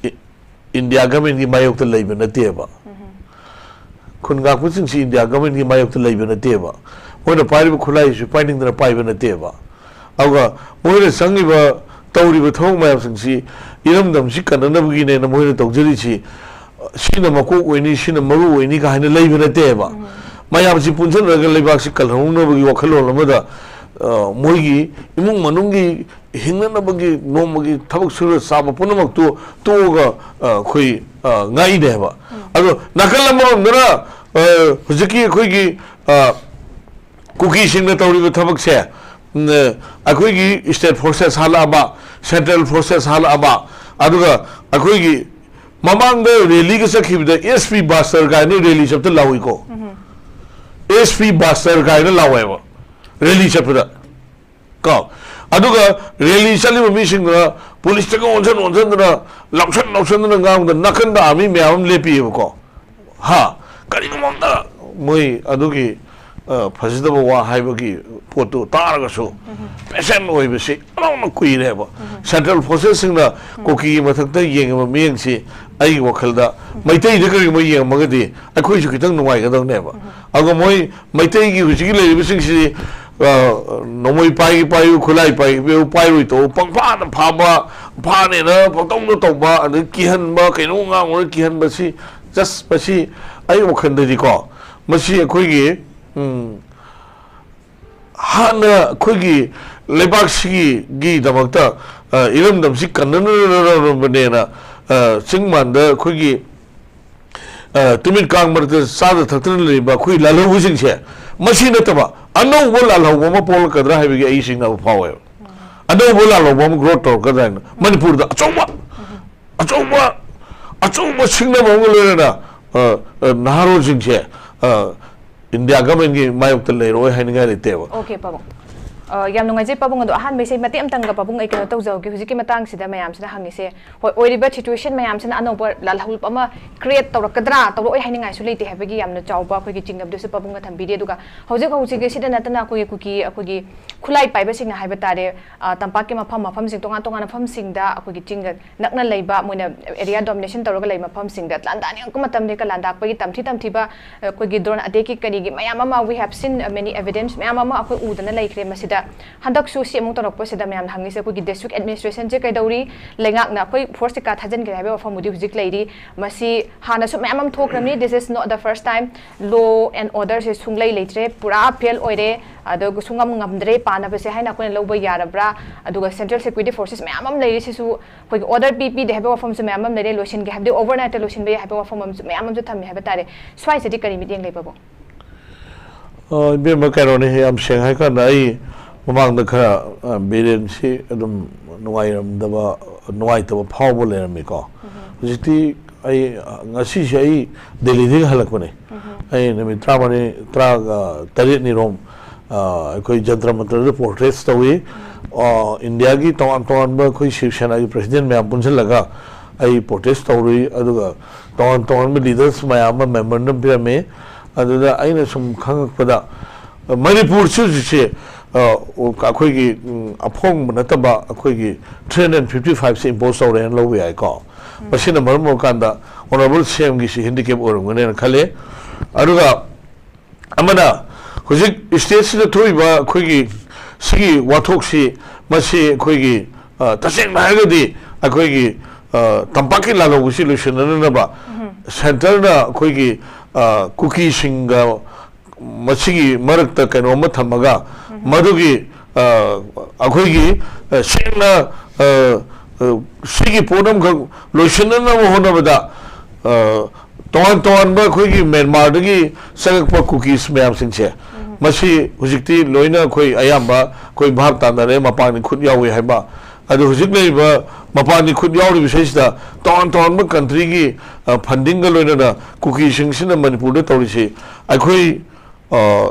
ꯏ-, ꯏꯟꯗꯤꯌꯥ ꯒꯃꯦꯟꯒꯤ ꯃꯥꯌꯣꯛꯇ ꯂꯩꯕ ꯅꯠꯇꯦꯕ꯫ ꯈꯨꯟ ꯉꯥꯛꯄꯁꯤꯡꯁꯤ ꯏꯟꯗꯤꯌꯥ ꯒꯃꯦꯟꯒꯤ ꯃꯥꯌꯣꯛꯇ ꯂꯩꯕ ꯅꯠꯇꯦꯕ꯫ ꯃꯣꯏꯅ ꯄꯥꯏꯔꯤꯕ ꯈꯨꯠꯂꯥꯏꯁꯤꯁꯨ ꯄꯥꯏꯅꯤꯡꯗꯅ ꯄꯥꯏꯕ ꯅꯠꯇꯦꯕ꯫ ꯑꯗꯨꯒ ꯃꯣꯏꯅ ꯆꯪꯉꯤꯕ, ꯇꯧꯔꯤꯕ ꯊꯕꯛ ꯃꯌꯥꯝꯁꯤꯡꯁꯤ ꯏꯔꯝꯗꯝꯁꯤ ꯀꯟꯅꯅꯕꯒꯤꯅꯦꯅ ꯃꯣꯏꯅ ꯇꯧꯖꯔꯤꯁꯤ, ꯁꯤꯅ ꯃꯀꯣꯛ ꯑꯣꯏꯅꯤ, ꯁꯤꯅ ꯃꯔꯨ ꯑꯣꯏꯅꯤ ꯀꯥꯏꯅ ꯂꯩꯕ ꯅꯠꯇꯦꯕ꯫ ꯃꯌꯥꯝꯁꯤ ꯄꯨꯟꯁꯤꯟꯅꯔꯒ ꯂꯩꯕꯥꯛꯁꯤ ꯀꯜꯍꯧꯅꯕꯒꯤ ꯋꯥꯈꯜꯂꯣꯟ ꯑꯃꯗ, ꯑ, ꯃꯣꯏꯒꯤ ꯏꯃꯨꯡ ꯃꯅꯨꯡꯒꯤ ꯍꯤꯡꯅꯅꯕꯒꯤ ꯅꯣꯡꯃꯒꯤ ꯊꯕꯛ ꯁꯨꯔ ꯆꯥꯕ ꯄꯨꯝꯅꯃꯛꯇꯨ ꯇꯣꯛꯑꯒ, ꯑ, ꯑꯩꯈꯣꯏ, ꯑ, ꯉꯥꯛꯏꯅꯦ ꯍꯥꯏꯕ꯫ ꯑꯗꯣ ꯅꯥꯀꯜ ꯑꯃꯔꯣꯝꯗꯅ, ꯑ, ꯍꯧꯖꯤꯛꯀꯤ ꯑꯩꯈꯣꯏꯒꯤ, ꯑ, ꯀꯨꯀꯤꯁꯤꯡꯅ ꯇꯧꯔꯤꯕ ꯊꯕꯛꯁꯦ, ꯎꯝ, ꯑꯩꯈꯣꯏꯒꯤ ꯁ꯭ꯇꯦꯠ ꯐꯣꯔꯁꯦꯁ ꯍꯥꯜꯂꯛꯑꯕ, ꯁꯦꯟꯇ꯭ꯔꯦꯜ ꯐꯣꯔꯁꯦꯁ ꯍꯥꯜꯂꯛꯑꯕ, ꯑꯗꯨꯒ ꯑꯩꯈꯣꯏꯒꯤ ꯃꯃꯥꯡꯗ ꯔꯦꯂꯤꯒ ꯆꯠꯈꯤꯕꯗ "ꯑꯦꯁ ꯄꯤ ꯕꯥꯁꯇꯔ" ꯀꯥꯏꯅ ꯔꯦꯂꯤ ꯆꯠꯄꯗ ꯂꯥꯎꯏꯀꯣ꯫ "ꯑꯦꯁ ꯄꯤ ꯕꯥꯁꯇꯔ" ꯀꯥꯏꯅ ꯂꯥꯎꯋꯦꯕ ꯔꯦꯂꯤ ꯆꯠꯄꯗ꯫ ꯀꯣ, ꯑꯗꯨꯒ ꯔꯦꯂꯤ ꯆꯠꯂꯤꯕ ꯃꯤꯁꯤꯡꯗꯨꯅ ꯄꯨꯂꯤꯁꯇꯒ ꯑꯣꯟꯁꯟ ꯑꯣꯟꯁꯟꯗꯅ, ꯂꯥꯎꯁꯟ ꯂꯥꯎꯁꯟꯗꯅ ꯉꯥꯡꯕꯗ ꯅꯥꯀꯟꯗ ꯑꯥꯔꯃꯤ ꯃꯌꯥꯝ ꯑꯃ ꯂꯦꯞꯄꯤꯑꯕꯀꯣ꯫ ꯍꯥ, ꯀꯔꯤꯒꯨꯝꯕ ꯑꯝꯇ ꯃꯣꯏ ꯑꯗꯨꯒꯤ ꯑ, ꯐꯖꯗꯕ ꯋꯥ ꯍꯥꯏꯕꯒꯤ ꯄꯣꯠꯇꯨ ꯇꯥꯔꯒꯁꯨ ꯄꯦꯁꯦꯟ ꯑꯣꯏꯕꯁꯤ ꯑꯅꯧꯅ ꯀꯨꯏꯔꯦꯕ꯫ ꯁꯦꯟꯇ꯭ꯔꯦꯜ ꯐꯣꯔꯁꯦꯁꯁꯤꯡꯅ ꯀꯨꯀꯤꯒꯤ ꯃꯊꯛꯇ ꯌꯦꯡꯉꯤꯕ ꯃꯤꯠꯌꯦꯡꯁꯤ ꯑꯩꯒꯤ ꯋꯥꯈꯜꯗ ꯃꯩꯇꯩꯗ ꯀꯔꯤꯒꯨꯝꯕ ꯌꯦꯡꯉꯝꯃꯒꯗꯤ ꯑꯩꯈꯣꯏꯁꯨ ꯈꯤꯇꯪ ꯅꯨꯡꯉꯥꯏꯒꯗꯕꯅꯦꯕ꯫ ꯑꯗꯨꯒ ꯃꯣꯏ ꯃꯩꯇꯩꯒꯤ ꯍꯧꯖꯤꯛꯀꯤ ꯂꯩꯔꯤꯕꯁꯤꯡꯁꯤꯗꯤ, ꯑ, ꯅꯣꯡꯃꯩ ꯄꯥꯏꯒꯦ ꯄꯥꯏꯌꯨ, ꯈꯨꯠꯂꯥꯏ ꯄꯥꯏꯒꯦ ꯄꯥꯏꯌꯨ, ꯄꯥꯏꯔꯣꯏ ꯇꯧꯕ, ꯄꯪꯐꯥꯗ ꯐꯥꯕ, ꯐꯥꯅꯦꯅ ꯄꯪꯇꯧꯗ ꯇꯧꯕ, ꯑꯗꯩ ꯀꯤꯍꯟꯕ, ꯀꯩꯅꯣ ꯉꯥꯡꯉꯨꯔ ꯀꯤꯍꯟꯕꯁꯤ, ꯖꯁ ꯃꯁꯤ ꯑꯩ ꯋꯥꯈꯜꯗꯗꯤꯀꯣ, ꯃꯁꯤ ꯑꯩꯈꯣꯏꯒꯤ, ꯎꯝ, ꯍꯥꯟꯅ ꯑꯩꯈꯣꯏꯒꯤ ꯂꯩꯕꯥꯛꯁꯤꯒꯤꯗꯃꯛꯇ, ꯑ, ꯏꯔꯝꯗꯝꯁꯤ ꯀꯟꯅꯅꯕꯅꯦꯅ, ꯑ, ꯆꯤꯡ ꯃꯥꯟꯗ ꯑꯩꯈꯣꯏꯒꯤ, ꯑ, ꯇꯨꯃꯤꯠ ꯀꯥꯡ ꯃꯔꯛꯇ ꯆꯥꯗ ꯊꯛꯇꯅ ꯂꯩꯔꯤꯕ ꯑꯩꯈꯣꯏ ꯂꯥꯜꯍꯧꯕꯁꯤꯡꯁꯦ, ꯃꯁꯤ ꯅꯠꯇꯕ ꯑꯅꯧꯕ ꯂꯥꯜꯍꯧꯕ ꯑꯃ ꯄꯣꯛꯂꯛꯀꯗ꯭ꯔꯥ ꯍꯥꯏꯕꯒꯤ ꯑꯩ ꯆꯤꯡꯅꯕ ꯐꯥꯎꯋꯦꯕ꯫ ꯑꯅꯧꯕ ꯂꯥꯜꯍꯧꯕ ꯑꯃ ꯒ꯭ꯔꯣꯠ ꯇꯧꯔꯛꯀꯗ꯭ꯔꯥ ꯍꯥꯏꯅ ꯃꯅꯤꯄꯨꯔꯗ ꯑꯆꯧꯕ, ꯑꯆꯧꯕ, ꯑꯆꯧꯕ ꯁꯤꯡꯅꯕ ꯑꯃꯒ ꯂꯣꯏꯅꯅ, ꯑ, ꯑ, ꯅꯍꯥꯔꯣꯜꯁꯤꯡꯁꯦ, ꯑ, ꯏꯟꯗꯤꯌꯥ ꯒꯃꯦꯟꯒꯤ ꯃꯥꯌꯣꯛꯇ ꯂꯩꯔꯣꯏ ꯍꯥꯏꯅꯤꯡꯉꯥꯏ ꯂꯩꯇꯦꯕ꯫ ꯑꯣꯀꯦ, ꯄꯥꯕꯨꯡ꯫ ꯑ, ꯌꯥꯝ ꯅꯨꯡꯉꯥꯏꯖꯩ, ꯄꯥꯕꯨꯡ꯫ ꯑꯗꯣ ꯑꯍꯥꯟꯕ ꯏꯁꯩ ꯃꯇꯦꯛ ꯑꯃꯇꯪꯒ, ꯄꯥꯕꯨꯡ, ꯑꯩ ꯀꯩꯅꯣ ꯇꯧꯖꯍꯧꯒꯦ꯫ ꯍꯧꯖꯤꯛꯀꯤ ꯃꯇꯥꯡꯁꯤꯗ ꯃꯌꯥꯝꯁꯤꯅ ꯍꯪꯉꯤꯁꯦ, ꯍꯣꯏ, ꯑꯣꯏꯔꯤꯕ ꯁꯤꯆꯨꯋꯦꯁꯟ ꯃꯌꯥꯝꯁꯤꯅ ꯑꯅꯧꯕ ꯂꯥꯜꯍꯧ ꯑꯃ ꯀ꯭ꯔꯤꯌꯦꯠ ꯇꯧꯔꯛꯀꯗ꯭ꯔꯥ, ꯇꯧꯔꯛꯑꯣꯏ ꯍꯥꯏꯅꯤꯡꯉꯥꯏꯁꯨ ꯂꯩꯇꯦ ꯍꯥꯏꯕꯒꯤ ꯌꯥꯝꯅ ꯆꯥꯎꯕ ꯑꯩꯈꯣꯏꯒꯤ ꯆꯤꯡꯅꯕꯗꯨꯁꯨ ꯄꯥꯕꯨꯡꯅ ꯊꯝꯕꯤꯔꯤ꯫ ꯑꯗꯨꯒ ꯍꯧꯖꯤꯛ ꯍꯧꯖꯤꯛꯀꯤ ꯁꯤꯗ ꯅꯠꯇꯅ ꯑꯩꯈꯣꯏꯒꯤ ꯀꯨꯀꯤ, ꯑꯩꯈꯣꯏꯒꯤ ꯈꯨꯠꯂꯥꯏ ꯄꯥꯏꯕꯁꯤꯡꯅ ꯍꯥꯏꯕ ꯇꯥꯔꯦ, ꯑ, ꯇꯝꯄꯥꯛꯀꯤ ꯃꯐꯝ ꯃꯐꯝꯁꯤꯡ, ꯇꯣꯉꯥꯟ ꯇꯣꯉꯥꯟꯕ ꯃꯐꯝꯁꯤꯡꯗ ꯑꯩꯈꯣꯏꯒꯤ ꯆꯤꯡꯒ ꯅꯛꯅ ꯂꯩꯕ, ꯃꯣꯏꯅ ꯑꯦꯔꯤꯌꯥ ꯗꯣꯃꯤꯅꯦꯁꯟ ꯇꯧꯔꯒ ꯂꯩꯕ ꯃꯐꯝꯁꯤꯡꯗ ꯂꯥꯟꯗꯥꯅꯤꯡꯉꯛꯄ ꯃꯇꯝꯗ ꯍꯦꯛꯇ ꯂꯥꯟꯗꯥꯛꯄꯒꯤ ꯇꯝꯊꯤ ꯇꯝꯊꯤꯕ, ꯑ, ꯑꯩꯈꯣꯏꯒꯤ ꯗ꯭ꯔꯣꯟ ꯑꯇꯦꯛꯀꯤ ꯀꯔꯤꯒꯤ ꯃꯌꯥꯝ ꯑꯃ, we have seen many evidence ꯃꯌꯥꯝ ꯑꯃ ꯑꯩꯈꯣꯏ ꯎꯗꯅ ꯂꯩꯈ꯭ꯔꯦ꯫ ꯃꯁꯤꯗ ꯍꯟꯗꯛꯁꯨ ꯁꯤ ꯑꯃꯨꯛ ꯇꯧꯔꯛꯄꯁꯤꯗ ꯃꯌꯥꯝꯅ ꯍꯪꯉꯤꯁꯦ, ꯑꯩꯈꯣꯏꯒꯤ ꯗꯤꯁꯇ꯭ꯔꯤꯛ ꯑꯦꯗꯃꯤꯅꯤꯁꯇ꯭ꯔꯦꯁꯟꯁꯦ ꯀꯩꯗꯧꯔꯤ, ꯂꯩꯉꯥꯛꯅ ꯑꯩꯈꯣꯏ ꯐꯣꯔꯁ ꯀꯩꯀꯥ ꯊꯥꯖꯤꯟꯈ꯭ꯔꯦ ꯍꯥꯏꯕꯒꯤ ꯋꯥꯐꯝꯕꯨꯗꯤ ꯍꯧꯖꯤꯛ ꯂꯩꯔꯤ꯫ ꯃꯁꯤ ꯍꯥꯟꯅꯁꯨ ꯃꯌꯥꯝ ꯑꯃ ꯊꯣꯛꯈ꯭ꯔꯕꯅꯤ, this is not the first time꯫ Law and orderꯁꯦ ꯁꯨꯡꯂꯩ ꯂꯩꯇ꯭ꯔꯦ, ꯄꯨꯔꯥ ꯐꯦꯜ ꯑꯣꯏꯔꯦ, ꯑꯗꯨꯒ ꯁꯨꯡꯉꯝ ꯉꯝꯗ꯭ꯔꯦ ꯄꯥꯅꯕꯁꯦ ꯍꯥꯏꯅ ꯑꯩꯈꯣꯏꯅ ꯂꯧꯕ ꯌꯥꯔꯕ꯭ꯔꯥ? ꯑꯗꯨꯒ ꯁꯦꯟꯇ꯭ꯔꯦꯜ ꯁꯦꯀ꯭ꯌꯨꯔꯤꯇꯤ ꯐꯣꯔꯁꯦꯁ ꯃꯌꯥꯝ ꯑꯃ ꯂꯩꯔꯤ, ꯁꯤꯁꯨ ꯑꯩꯈꯣꯏꯒꯤ ꯑꯣꯔꯗꯔ ꯄꯤ ꯄꯤꯗꯦ ꯍꯥꯏꯕ ꯋꯥꯐꯝꯁꯨ ꯃꯌꯥꯝ ꯑꯃ ꯂꯩꯔꯦ, ꯂꯣꯏꯁꯤꯟꯒꯦ ꯍꯥꯏꯕꯗꯤ ꯑꯣꯚꯔꯅꯥꯏꯠꯇ ꯂꯣꯏꯁꯤꯟꯕ ꯌꯥꯏ ꯍꯥꯏꯕ ꯋꯥꯐꯝ ꯑꯃꯁꯨ ꯃꯌꯥꯝ ꯑꯃꯁꯨ ꯊꯝꯃꯤ ꯍꯥꯏꯕ ꯇꯥꯔꯦ꯫ ꯁ꯭ꯋꯥꯏꯁꯤꯗꯤ ꯀꯔꯤ ꯃꯤꯠꯌꯦꯡ ꯂꯩꯕꯕꯨ? ꯑ, ꯏꯕꯦꯝꯃ, ꯀꯩꯅꯣꯅꯤ, ꯌꯥꯝ ꯁꯦꯡꯅ ꯍꯥꯏꯀꯥꯟꯗ ꯑꯩ ꯃꯃꯥꯡꯗ ꯈꯔ, ꯑ, ꯕꯤꯔꯦꯟꯁꯤ ꯑꯗꯨꯝ ꯅꯨꯡꯉꯥꯏꯔꯝꯗꯕ, ꯅꯨꯡꯉꯥꯏꯇꯕ ꯐꯥꯎꯕ ꯂꯩꯔꯝꯃꯤꯀꯣ꯫ ꯍꯧꯖꯤꯛꯇꯤ ꯑꯩ, ꯑ, ꯉꯁꯤꯁꯦ ꯑꯩ ꯗꯦꯜꯂꯤꯗꯒꯤ ꯍꯜꯂꯛꯄꯅꯦ꯫ ꯑꯩ ꯅꯨꯃꯤꯠ ꯇꯔꯥꯃꯔꯤ, ꯇꯔꯥꯒ ꯇꯔꯦꯠꯅꯤꯔꯣꯝ, ꯑ, ꯑꯩꯈꯣꯏ ꯖꯟꯇ꯭ꯔ ꯃꯟꯇ꯭ꯔꯗ ꯄ꯭ꯔꯣꯇꯦꯁ ꯇꯧꯏ꯫ ꯑ, ꯏꯟꯗꯤꯌꯥꯒꯤ ꯇꯣꯉꯥꯟ ꯇꯣꯉꯥꯟꯕ ꯑꯩꯈꯣꯏ ꯁꯤꯕ ꯁꯦꯅꯥꯒꯤ ꯄ꯭ꯔꯁꯤꯗꯦꯟ ꯃꯌꯥꯝ ꯄꯨꯟꯁꯤꯜꯂꯒ ꯑꯩ ꯄ꯭ꯔꯣꯇꯦꯁ ꯇꯧꯔꯨꯏ꯫ ꯑꯗꯨꯒ ꯇꯣꯉꯥꯟ ꯇꯣꯉꯥꯟꯕ ꯂꯤꯗꯔꯁ ꯃꯌꯥꯝ ꯑꯃ ꯃꯦꯃꯣꯔꯦꯟꯗꯝ ꯄꯤꯔꯝꯃꯤ꯫ ꯑꯗꯨꯗ ꯑꯩꯅ ꯁꯨꯝ ꯈꯪꯉꯛꯄꯗ, ꯃꯅꯤꯄꯨꯔꯁꯤ ꯍꯧꯖꯤꯛꯁꯦ, ꯑ, ꯑꯩꯈꯣꯏꯒꯤ, ꯎꯝ, ꯑꯐꯣꯡꯕ ꯅꯠꯇꯕ ꯑꯩꯈꯣꯏꯒꯤ ꯊ꯭ꯔꯤ ꯍꯟꯗ꯭ꯔꯦꯠ ꯐꯤꯐꯇꯤ ꯐꯥꯏꯚꯁꯦ ꯏꯝꯄꯣꯁ ꯇꯧꯔꯦꯅ ꯂꯧꯕ ꯌꯥꯏꯀꯣ꯫ ꯃꯁꯤꯅ ꯃꯔꯝ ꯑꯣꯏꯔꯀꯥꯟꯗ ꯑꯣꯅꯔꯦꯕꯜ ꯁꯤ ꯑꯦꯝꯒꯤꯁꯤ ꯍꯦꯟꯗꯤꯀꯦꯞ ꯑꯣꯏꯔꯝꯒꯅꯦꯅ ꯈꯜꯂꯤ꯫ ꯑꯗꯨꯒ ꯑꯃꯅ, ꯍꯧꯖꯤꯛ ꯁ꯭ꯇꯦꯠꯁꯤꯗ ꯊꯣꯛꯏꯕ ꯑꯩꯈꯣꯏꯒꯤ ꯁꯤꯒꯤ ꯋꯥꯊꯣꯛꯁꯤ, ꯃꯁꯤ ꯑꯩꯈꯣꯏꯒꯤ, ꯑ, ꯇꯁꯦꯡꯅ ꯍꯥꯏꯔꯒꯗꯤ ꯑꯩꯈꯣꯏꯒꯤ, ꯑ, ꯇꯝꯄꯥꯛꯀꯤ ꯂꯥꯜꯍꯧꯕꯁꯤ ꯂꯣꯏꯁꯤꯟꯅꯅꯕ ꯁꯦꯟꯇꯔꯅ ꯑꯩꯈꯣꯏꯒꯤ, ꯑ, ꯀꯨꯀꯤꯁꯤꯡꯒ ꯃꯁꯤꯒꯤ ꯃꯔꯛꯇ ꯀꯩꯅꯣꯝꯃ ꯊꯝꯃꯒ, ꯃꯗꯨꯒꯤ, ꯑ, ꯑꯩꯈꯣꯏꯒꯤ, ꯑ, ꯁꯦꯡꯅ, ꯑ, ꯑ, ꯁꯤꯒꯤ ꯄꯣꯠ ꯑꯃꯈꯛ ꯂꯣꯏꯁꯤꯟꯅꯅꯕ ꯍꯣꯠꯅꯕꯗ, ꯑ, ꯇꯣꯉꯥꯟ ꯇꯣꯉꯥꯟꯕ ꯑꯩꯈꯣꯏꯒꯤ ꯃ꯭ꯌꯥꯟꯃꯥꯔꯗꯒꯤ ꯆꯪꯉꯛꯄ ꯀꯨꯀꯤꯁ ꯃꯌꯥꯝꯁꯤꯡꯁꯦ, ꯃꯁꯤ ꯍꯧꯖꯤꯛꯇꯤ ꯂꯣꯏꯅ ꯑꯩꯈꯣꯏ ꯑꯌꯥꯝꯕ ꯑꯩꯈꯣꯏ ꯚꯥꯞ ꯇꯥꯅꯔꯦ, ꯃꯄꯥꯟꯒꯤ ꯈꯨꯠ ꯌꯥꯎꯏ ꯍꯥꯏꯕ꯫ ꯑꯗꯨ ꯍꯧꯖꯤꯛ ꯂꯩꯔꯤꯕ ꯃꯄꯥꯟꯒꯤ ꯈꯨꯠ ꯌꯥꯎꯔꯤꯕꯁꯤꯗꯩꯁꯤꯗ ꯇꯣꯉꯥꯟ ꯇꯣꯉꯥꯟꯕ ꯀꯟꯇ꯭ꯔꯤꯒꯤ, ꯑ, ꯐꯟꯗꯤꯡꯒ ꯂꯣꯏꯅꯅ ꯀꯨꯀꯤꯁꯤꯡꯁꯤꯅ ꯃꯅꯤꯄꯨꯔꯗ ꯇꯧꯔꯤꯁꯤ, ꯑꯩꯈꯣꯏ, ꯑ,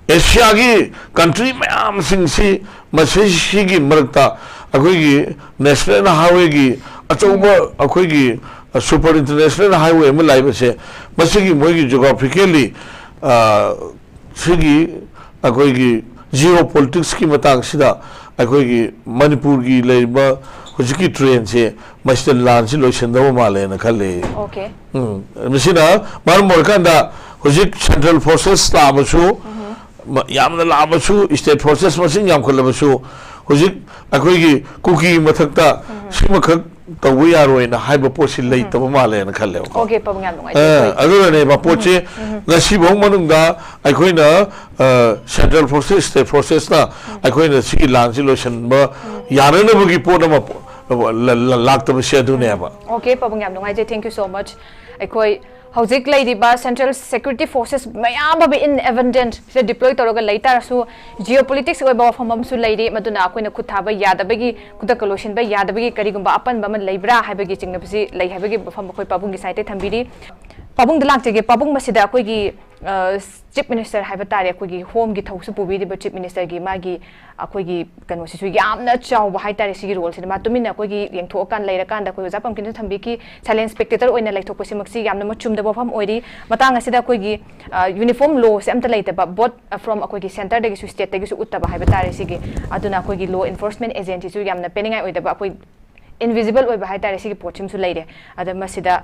ꯑꯦꯁꯤꯌꯥꯒꯤ ꯀꯟꯇ꯭ꯔꯤ ꯃꯌꯥꯝꯁꯤꯡꯁꯤ, ꯃꯁꯤꯁꯤꯒꯤ ꯃꯔꯛꯇ ꯑꯩꯈꯣꯏꯒꯤ ꯅꯦꯁꯅꯦꯜ ꯍꯥꯏꯋꯦꯒꯤ ꯑꯆꯧꯕ, ꯑꯩꯈꯣꯏꯒꯤ ꯁꯨꯄꯔ ꯏꯟꯇꯔꯅꯦꯁꯅꯦꯜ ꯍꯥꯏꯋꯦ ꯑꯃ ꯂꯩꯕꯁꯦ, ꯃꯁꯤꯒꯤ ꯃꯣꯏꯒꯤ ꯖꯤꯑꯣꯒ꯭ꯔꯥꯐꯤꯀꯦꯜꯂꯤ, ꯑ, ꯁꯤꯒꯤ ꯑꯩꯈꯣꯏꯒꯤ ꯖꯤꯑꯣ ꯄꯣꯂꯤꯇꯤꯛꯁꯀꯤ ꯃꯇꯥꯡꯁꯤꯗ ꯑꯩꯈꯣꯏꯒꯤ ꯃꯅꯤꯄꯨꯔꯒꯤ ꯂꯩꯔꯤꯕ ꯍꯧꯖꯤꯛꯀꯤ ꯇ꯭ꯔꯦꯟꯁꯦ, ꯃꯁꯤꯗ ꯂꯥꯟꯁꯤ ꯂꯣꯏꯁꯤꯟꯗꯕ ꯃꯥꯜꯂꯦꯅ ꯈꯜꯂꯤ꯫ ꯑꯣꯀꯦ꯫ ꯎꯝ, ꯃꯁꯤꯅ ꯃꯔꯝ ꯑꯣꯏꯔꯀꯥꯟꯗ ꯍꯧꯖꯤꯛ ꯁꯦꯟꯇ꯭ꯔꯦꯜ ꯐꯣꯔꯁꯦꯁ ꯂꯥꯛꯑꯕꯁꯨ, ꯃ-, ꯌꯥꯝꯅ ꯂꯥꯛꯑꯕꯁꯨ, ꯁ꯭ꯇꯦꯠ ꯐꯣꯔꯁꯦꯁ ꯃꯁꯤꯡ ꯌꯥꯝꯈꯠꯂꯕꯁꯨ, ꯍꯧꯖꯤꯛ ꯑꯩꯈꯣꯏꯒꯤ ꯀꯨꯀꯤ ꯃꯊꯛꯇ ꯁꯤꯃꯈꯛ ꯇꯧꯕ ꯌꯥꯔꯣꯏꯅ ꯍꯥꯏꯕ ꯄꯣꯠꯁꯤ ꯂꯩꯇꯕ ꯃꯥꯜꯂꯦꯅ ꯈꯜꯂꯦꯕꯀꯣ꯫ ꯑꯣꯀꯦ, ꯄꯥꯕꯨꯡ, ꯌꯥꯝ ꯅꯨꯡꯉꯥꯏꯖꯔꯦ꯫ ꯑ, ꯑꯗꯨꯅꯅꯦꯕ ꯄꯣꯠꯁꯦ ꯉꯁꯤꯐꯥꯎ ꯃꯅꯨꯡꯗ ꯑꯩꯈꯣꯏꯅ, ꯑ, ꯁꯦꯟꯇ꯭ꯔꯦꯜ ꯐꯣꯔꯁꯦꯁ, ꯁ꯭ꯇꯦꯠ ꯐꯣꯔꯁꯦꯁꯅ ꯑꯩꯈꯣꯏꯅ ꯁꯤꯒꯤ ꯂꯥꯟꯁꯤ ꯂꯣꯏꯁꯤꯟꯕ ꯌꯥꯅꯅꯕꯒꯤ ꯄꯣꯠ ꯑꯃ ꯄꯣ-, ꯂ-, ꯂ-, ꯂꯥꯛꯇꯕꯁꯦ ꯑꯗꯨꯅꯦꯕ꯫ ꯑꯣꯀꯦ, ꯄꯥꯕꯨꯡ, ꯌꯥꯝ ꯅꯨꯡꯉꯥꯏꯖꯩ, thank you so much꯫ ꯑꯩꯈꯣꯏ ꯍꯧꯖꯤꯛ ꯂꯩꯔꯤꯕ ꯁꯦꯟꯇ꯭ꯔꯦꯜ ꯁꯦꯀ꯭ꯌꯨꯔꯤꯇꯤ ꯐꯣꯔꯁꯦꯁ ꯃꯌꯥꯝ ꯑꯃ ꯏꯟ ꯑꯦꯕꯟꯗꯦꯟꯁ ꯁꯤꯗ ꯗꯤꯄ꯭ꯂꯣꯏ ꯇꯧꯔꯒ ꯂꯩ ꯇꯥꯔꯁꯨ, ꯖꯤꯑꯣ ꯄꯣꯂꯤꯇꯤꯛꯁ ꯑꯣꯏꯕ ꯋꯥꯐꯝ ꯑꯃꯁꯨ ꯂꯩꯔꯤ, ꯃꯗꯨꯅ ꯑꯩꯈꯣꯏꯅ ꯈꯨꯠ ꯊꯥꯕ ꯌꯥꯗꯕꯒꯤ, ꯈꯨꯗꯛꯇ ꯂꯣꯏꯁꯤꯟꯕ ꯌꯥꯗꯕꯒꯤ ꯀꯔꯤꯒꯨꯝꯕ ꯑꯄꯟꯕ ꯑꯃ ꯂꯩꯕ꯭ꯔꯥ ꯍꯥꯏꯕꯒꯤ ꯆꯤꯡꯅꯕꯁꯤ ꯂꯩ ꯍꯥꯏꯕꯒꯤ ꯋꯥꯐꯝ ꯑꯩꯈꯣꯏ ꯄꯥꯕꯨꯡꯒꯤ ꯁꯥꯏꯠꯇ ꯊꯝꯕꯤꯔꯤ꯫ ꯄꯥꯕꯨꯡꯗ ꯂꯥꯛꯆꯒꯦ꯫ ꯄꯥꯕꯨꯡ, ꯃꯁꯤꯗ ꯑꯩꯈꯣꯏꯒꯤ ꯆꯤꯐ ꯃꯤꯅꯤꯁꯇꯔ ꯍꯥꯏꯕ ꯇꯥꯔꯦ, ꯑꯩꯈꯣꯏꯒꯤ ꯍꯣꯝꯒꯤ ꯊꯧꯁꯨ ꯄꯨꯕꯤꯔꯤꯕ ꯆꯤꯐ ꯃꯤꯅꯤꯁꯇꯔꯒꯤ ꯃꯥꯒꯤ ꯑꯩꯈꯣꯏꯒꯤ ꯀꯩꯅꯣꯁꯤꯁꯨ ꯌꯥꯝꯅ ꯆꯥꯎꯕ ꯍꯥꯏꯇꯥꯔꯦ꯫ ꯁꯤꯒꯤ ꯔꯣꯜꯁꯤꯗ ꯃꯥ ꯇꯨꯃꯤꯟꯅ ꯑꯩꯈꯣꯏꯒꯤ ꯌꯦꯡꯊꯣꯛꯑꯀꯥꯟꯗ ꯂꯩꯔꯀꯥꯟꯗ ꯑꯩꯈꯣꯏ ꯑꯣꯖꯥ ꯄꯝꯀꯤꯟꯁꯨ ꯊꯝꯕꯤꯈꯤ, ꯁꯥꯏꯂꯦꯟ ꯁ꯭ꯄꯦꯛꯇꯦꯇꯔ ꯑꯣꯏꯅ ꯂꯩꯊꯣꯛꯄꯁꯤꯃꯛꯁꯤ ꯌꯥꯝꯅ ꯃꯆꯨꯝꯗꯕ ꯋꯥꯐꯝ ꯑꯣꯏꯔꯤ꯫ ꯃꯇꯥꯡ ꯑꯁꯤꯗ ꯑꯩꯈꯣꯏꯒꯤ ꯌꯨꯅꯤꯐꯣꯔꯝ ꯂꯣꯁꯦ ꯑꯝꯇ ꯂꯩꯇꯕ, ꯕꯣꯠ ꯐ꯭ꯔꯣꯝ ꯑꯩꯈꯣꯏꯒꯤ ꯁꯦꯟꯇꯔꯗꯒꯤꯁꯨ ꯁ꯭ꯇꯦꯠꯇꯒꯤꯁꯨ ꯎꯠꯇꯕ ꯍꯥꯏꯕ ꯇꯥꯔꯦ꯫ ꯁꯤꯒꯤ ꯑꯗꯨꯅ ꯑꯩꯈꯣꯏꯒꯤ ꯂꯣ ꯏꯟꯐꯣꯔꯁꯃꯦꯟ ꯑꯦꯖꯦꯟꯁꯤꯁꯨ ꯌꯥꯝꯅ ꯄꯦꯅꯤꯡꯉꯥꯏ ꯑꯣꯏꯗꯕ, ꯑꯩꯈꯣꯏ ꯏꯟꯚꯤꯖꯤꯕꯜ ꯑꯣꯏꯕ ꯍꯥꯏꯇꯥꯔꯦ꯫ ꯁꯤꯒꯤ ꯄꯣꯠꯁꯤꯃꯁꯨ ꯂꯩꯔꯦ꯫ ꯑꯗ ꯃꯁꯤꯗ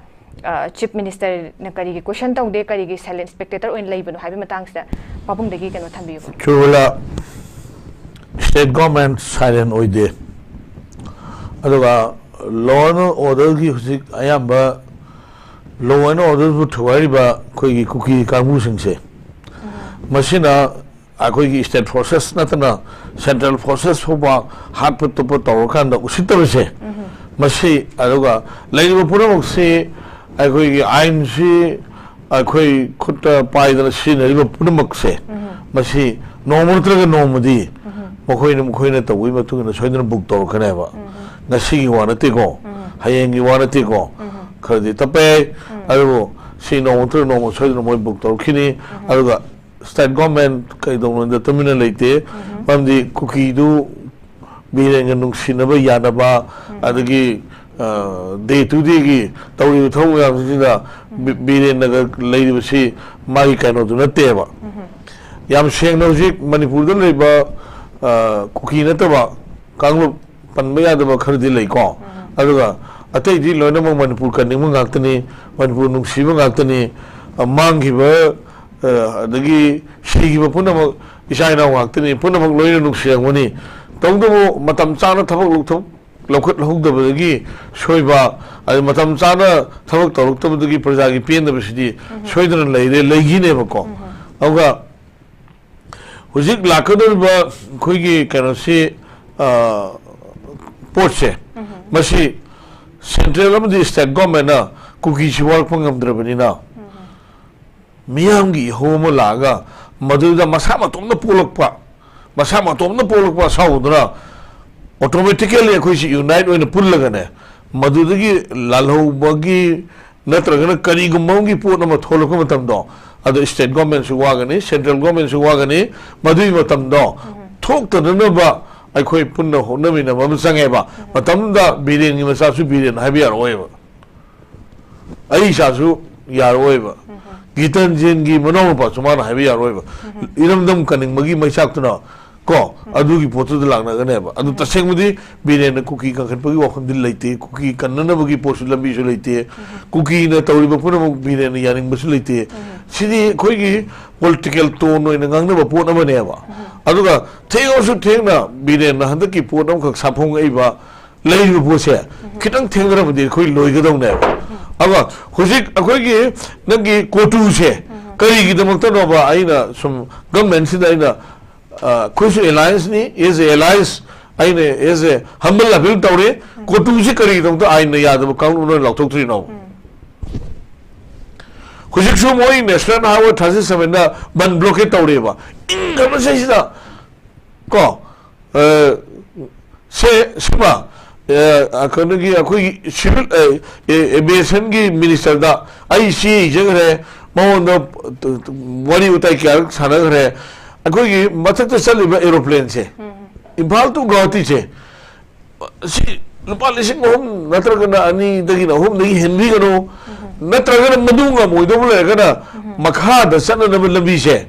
ꯆꯤꯐ ꯃꯤꯅꯤꯁꯇꯔꯅ ꯀꯔꯤꯒꯤ ꯀꯣꯏꯁꯟ ꯇꯧꯗꯦ, ꯀꯔꯤꯒꯤ ꯁꯥꯏꯂꯦꯟ ꯁ꯭ꯄꯦꯛꯇꯦꯇꯔ ꯑꯣꯏꯅ ꯂꯩꯕꯅꯣ ꯍꯥꯏꯕꯒꯤ ꯃꯇꯥꯡꯁꯤꯗ ꯄꯥꯕꯨꯡꯗꯒꯤ ꯀꯩꯅꯣ ꯊꯝꯕꯤꯌꯨꯕ꯫ ꯆꯨꯔꯨꯂꯥ, ꯁ꯭ꯇꯦꯠ ꯒꯣꯔꯃꯦꯟ ꯁꯥꯏꯂꯦꯟ ꯑꯣꯏꯗꯦ, ꯑꯗꯨꯒ ꯂꯣ ꯑꯦꯟ ꯑꯣꯔꯗꯔꯒꯤ ꯍꯧꯖꯤꯛ ꯑꯌꯥꯝꯕ ꯂꯣ ꯑꯦꯟ ꯑꯣꯔꯗꯔꯕꯨ ꯊꯨꯒꯥꯏꯔꯤꯕ ꯑꯩꯈꯣꯏꯒꯤ ꯀꯨꯀꯤ ꯀꯥꯡꯕꯨꯁꯤꯡꯁꯦ, ꯃꯁꯤꯅ ꯑꯩꯈꯣꯏꯒꯤ ꯁ꯭ꯇꯦꯠ ꯐꯣꯔꯁꯦꯁ ꯅꯠꯇꯅ ꯁꯦꯟꯇ꯭ꯔꯦꯜ ꯐꯣꯔꯁꯦꯁ ꯐꯥꯎꯕ ꯍꯥꯠꯄ ꯇꯨꯞꯄ ꯇꯧꯔꯀꯥꯟꯗ ꯎꯁꯤꯠꯇꯕꯁꯦ, ꯃꯁꯤ, ꯑꯗꯨꯒ ꯂꯩꯔꯤꯕ ꯄꯨꯝꯅꯃꯛꯁꯤ ꯑꯩꯈꯣꯏꯒꯤ ꯑꯥꯏꯟꯁꯤ ꯑꯩꯈꯣꯏ ꯈꯨꯠꯇ ꯄꯥꯏꯗꯅ ꯁꯤꯖꯤꯟꯅꯔꯤꯕ ꯄꯨꯝꯅꯃꯛꯁꯦ, ꯃꯁꯤ ꯅꯣꯡꯃ ꯅꯠꯇ꯭ꯔꯒ ꯅꯣꯡꯃꯗꯤ ꯃꯈꯣꯏꯅ, ꯃꯈꯣꯏꯅ ꯇꯧꯕꯒꯤ ꯃꯇꯨꯡ ꯏꯟꯅ ꯁꯣꯏꯗꯅ ꯕꯨꯛ ꯇꯧꯔꯛꯀꯅꯦꯕ꯫ ꯉꯁꯤꯒꯤ ꯋꯥ ꯅꯠꯇꯦꯀꯣ, ꯍꯌꯦꯡꯒꯤ ꯋꯥ ꯅꯠꯇꯦꯀꯣ, ꯈꯔꯗꯤ ꯇꯞꯄ ꯌꯥꯏ, ꯑꯗꯨꯕꯨ ꯁꯤ ꯅꯣꯡꯃ ꯅꯠꯇ꯭ꯔꯒ ꯅꯣꯡꯃ ꯁꯣꯏꯗꯅ ꯃꯣꯏ ꯕꯨꯛ ꯇꯧꯔꯛꯈꯤꯅꯤ꯫ ꯑꯗꯨꯒ ꯁ꯭ꯇꯦꯠ ꯒꯣꯔꯃꯦꯟ ꯀꯩꯗꯧꯅꯨꯡꯗ ꯇꯨꯃꯤꯟꯅ ꯂꯩꯇꯦ, ꯃꯔꯝꯗꯤ ꯀꯨꯀꯤꯗꯨ ꯕꯤꯔꯦꯟꯒ ꯅꯨꯡꯁꯤꯅꯕ ꯌꯥꯅꯕ, ꯑꯗꯒꯤ ꯗꯦ ꯇꯨ ꯗꯦꯒꯤ ꯇꯧꯔꯤꯕ ꯊꯕꯛ ꯃꯌꯥꯝꯁꯤꯡꯁꯤꯗ ꯕꯤ-, ꯕꯤꯔꯦꯟꯅꯒ ꯂꯩꯔꯤꯕꯁꯤ ꯃꯥꯒꯤ ꯀꯩꯅꯣꯗꯨ ꯅꯠꯇꯦꯕ꯫ ꯌꯥꯝ ꯁꯦꯡꯅ ꯍꯧꯖꯤꯛ ꯃꯅꯤꯄꯨꯔꯗ ꯂꯩꯕ, ꯑ, ꯀꯨꯀꯤ ꯅꯠꯇꯕ ꯀꯥꯡꯂꯨꯞ ꯄꯟꯕ ꯌꯥꯗꯕ ꯈꯔꯗꯤ ꯂꯩꯀꯣ꯫ ꯑꯗꯨꯒ ꯑꯇꯩꯗꯤ ꯂꯣꯏꯅꯃꯛ ꯃꯅꯤꯄꯨꯔ ꯀꯟꯅꯤꯡꯕ ꯉꯥꯛꯇꯅꯤ, ꯃꯅꯤꯄꯨꯔ ꯅꯨꯡꯁꯤꯕ ꯉꯥꯛꯇꯅꯤ꯫ ꯑ, ꯃꯥꯡꯈꯤꯕ, ꯑ, ꯑꯗꯒꯤ ꯁꯤꯈꯤꯕ ꯄꯨꯝꯅꯃꯛ ꯏꯆꯥ ꯏꯅꯥꯎ ꯉꯥꯛꯇꯅꯤ, ꯄꯨꯝꯅꯃꯛ ꯂꯣꯏꯅ ꯅꯨꯡꯁꯤꯔꯝꯒꯅꯤ꯫ ꯇꯧꯕꯇꯕꯨ ꯃꯇꯝ ꯆꯥꯅ ꯊꯕꯛ ꯂꯧꯊꯣꯛ-, ꯂꯧꯈꯠꯍꯧꯗꯕꯗꯒꯤ ꯁꯣꯏꯕ, ꯑꯗꯩ ꯃꯇꯝ ꯆꯥꯅ ꯊꯕꯛ ꯇꯧꯔꯛꯇꯕꯗꯒꯤ ꯄ꯭ꯔꯖꯥꯒꯤ ꯄꯦꯟꯗꯕꯁꯤꯗꯤ ꯁꯣꯏꯗꯅ ꯂꯩꯔꯦ, ꯂꯩꯈꯤꯅꯦꯕꯀꯣ꯫ ꯑꯗꯨꯒ ꯍꯧꯖꯤꯛ ꯂꯥꯛꯀꯗꯧꯔꯤꯕ ꯑꯩꯈꯣꯏꯒꯤ ꯀꯩꯅꯣꯁꯤ, ꯑ, ꯄꯣꯠꯁꯦ, ꯃꯁꯤ ꯁꯦꯟꯇ꯭ꯔꯦꯜ ꯑꯃꯗꯤ ꯁ꯭ꯇꯦꯠ ꯒꯣꯔꯃꯦꯟꯅ ꯀꯨꯀꯤꯁꯤ ꯋꯥꯔꯛꯄ ꯉꯝꯗ꯭ꯔꯕꯅꯤꯅ, ꯃꯤꯌꯥꯝꯒꯤ ꯏꯍꯧ ꯑꯃ ꯂꯥꯛꯑꯒ ꯃꯗꯨꯗ ꯃꯁꯥ ꯃꯇꯣꯝꯇ ꯄꯣꯛꯂꯛꯄ, ꯃꯁꯥ ꯃꯇꯣꯝꯇ ꯄꯣꯛꯂꯛꯄ ꯑꯁꯥꯎꯕꯗꯨꯅ ꯑꯣꯇꯣꯃꯦꯇꯤꯀꯦꯜꯂꯤ ꯑꯩꯈꯣꯏꯁꯤ ꯌꯨꯅꯥꯏꯠ ꯑꯣꯏꯅ ꯄꯨꯜꯂꯒꯅꯦ, ꯃꯗꯨꯗꯒꯤ ꯂꯥꯜꯍꯧꯕꯒꯤ ꯅꯠꯇ꯭ꯔꯒꯅ ꯀꯔꯤꯒꯨꯝꯕ ꯑꯃꯒꯤ ꯄꯣꯠ ꯑꯃ ꯊꯣꯛꯂꯛꯄ ꯃꯇꯝꯗꯣ, ꯑꯗꯣ state government ꯁꯨ ꯋꯥꯒꯅꯤ, central government ꯁꯨ ꯋꯥꯒꯅꯤ꯫ ꯃꯗꯨꯒꯤ ꯃꯇꯝꯗꯣ ꯊꯣꯛꯇꯅꯅꯕ ꯑꯩꯈꯣꯏ ꯄꯨꯟꯅ ꯍꯣꯠꯅꯃꯤꯟꯅꯕ ꯑꯃ ꯆꯪꯉꯦꯕ꯫ ꯃꯇꯝꯗꯨꯗ ꯕꯤꯔꯦꯟꯒꯤ ꯃꯆꯥꯁꯨ ꯕꯤꯔꯦꯟ ꯍꯥꯏꯕ ꯌꯥꯔꯛꯑꯣꯏꯕ꯫ ꯑꯩ ꯏꯆꯥꯁꯨ ꯌꯥꯔꯛꯑꯣꯏꯕ꯫ ꯒꯤꯇꯟꯖꯦꯟꯒꯤ ꯃꯅꯥꯎꯅꯨꯄꯥꯁꯨ ꯃꯥꯅ ꯍꯥꯏꯕ ꯌꯥꯔꯛꯑꯣꯏꯕ꯫ ꯏꯔꯝꯗꯝ ꯀꯟꯅꯤꯡꯕꯒꯤ ꯃꯩꯆꯥꯛꯇꯨꯅ ꯀꯣ, ꯑꯗꯨꯒꯤ ꯄꯣꯠꯇꯨꯗ ꯂꯥꯛꯅꯒꯅꯦꯕ꯫ ꯑꯗꯨ ꯇꯁꯦꯡꯕꯗꯤ ꯕꯤꯔꯦꯟꯅ ꯀꯨꯀꯤ ꯀꯟꯈꯠꯄꯒꯤ ꯋꯥꯐꯝꯗꯤ ꯂꯩꯇꯦ, ꯀꯨꯀꯤ ꯀꯟꯅꯅꯕꯒꯤ ꯄꯣꯠꯁꯨ, ꯂꯝꯕꯤꯁꯨ ꯂꯩꯇꯦ꯫ ꯀꯨꯀꯤꯅ ꯇꯧꯔꯤꯕ ꯄꯨꯝꯅꯃꯛ ꯕꯤꯔꯦꯟꯅ ꯌꯥꯅꯤꯡꯕꯁꯨ ꯂꯩꯇꯦ꯫ ꯁꯤꯗꯤ ꯑꯩꯈꯣꯏꯒꯤ political tone ꯑꯣꯏꯅ ꯉꯥꯡꯅꯕ ꯄꯣꯠ ꯑꯃꯅꯦꯕ꯫ ꯑꯗꯨꯒ ꯊꯦꯡꯉꯁꯨ ꯊꯦꯡꯅ ꯕꯤꯔꯦꯟꯅ ꯍꯟꯗꯛꯀꯤ ꯄꯣꯠ ꯑꯃꯈꯛ ꯁꯥꯐꯣꯡꯉꯛꯏꯕ, ꯂꯩꯔꯤꯕ ꯄꯣꯠꯁꯦ ꯈꯤꯇꯪ ꯊꯦꯡꯅꯔꯝꯃꯗꯤ ꯑꯩꯈꯣꯏ ꯂꯣꯏꯒꯗꯧꯅꯦꯕ꯫ ꯑꯗꯨꯒ ꯍꯧꯖꯤꯛ ꯑꯩꯈꯣꯏꯒꯤ ꯅꯪꯒꯤ ꯀꯣꯇꯨꯁꯦ ꯀꯔꯤꯒꯤꯗꯃꯛꯇꯅꯣꯕ? ꯑꯩꯅ ꯁꯨꯝ government ꯁꯤꯗ ꯑꯩꯅ, ꯑ, ꯑꯩꯈꯣꯏꯁꯨ alliance ꯅꯤ, as a alliance ꯑꯩꯅ as a humble appeal ꯇꯧꯔꯤ꯫ ꯀꯣꯇꯨꯁꯤ ꯀꯔꯤꯒꯤꯗꯃꯛꯇ ꯑꯥꯏꯟꯅ ꯌꯥꯗꯕ ꯀꯥꯡꯂꯨꯞ ꯑꯣꯏꯅ ꯂꯥꯎꯊꯣꯛꯇ꯭ꯔꯤꯅꯣ? ꯍꯧꯖꯤꯛꯁꯨ ꯃꯣꯏ national highway thirty seven ꯗ ꯕꯟ blockade ꯇꯧꯔꯤꯕ, ꯏꯪꯈ꯭ꯔꯕ ꯁꯤꯗ ꯀꯣ, ꯑ, ꯁꯦ, ꯁꯤꯃ, ꯑ, ꯀꯩꯅꯣꯒꯤ ꯑꯩꯈꯣꯏꯒꯤ civil, ꯑ, ꯑ, aviation ꯒꯤ minister ꯗ ꯑꯩ ꯆꯦ ꯏꯖꯈ꯭ꯔꯦ, ꯃꯉꯣꯟꯗ ꯋꯥꯔꯤ ꯋꯥꯇꯥꯏ ꯀꯌꯥꯔꯛ ꯁꯥꯟꯅꯈ꯭ꯔꯦ꯫ ꯑꯩꯈꯣꯏꯒꯤ ꯃꯊꯛꯇ ꯆꯠꯂꯤꯕ aeroplane say, Imphal to Guwahati ꯁꯦ, ꯁꯤ ꯂꯨꯄꯥ ꯂꯤꯁꯤꯡ ꯑꯍꯨꯝ ꯅꯠꯇ꯭ꯔꯒꯅ ꯑꯅꯤꯗꯒꯤꯅ ꯑꯍꯨꯝꯗꯒꯤ ꯍꯦꯟꯕꯤꯒꯅꯨ, ꯅꯠꯇ꯭ꯔꯒꯅ ꯃꯗꯨ ꯉꯝꯃꯣꯏꯗꯧꯕ ꯂꯩꯔꯒꯅ ꯃꯈꯥꯗ ꯆꯠꯅꯅꯕ ꯂꯝꯕꯤꯁꯦ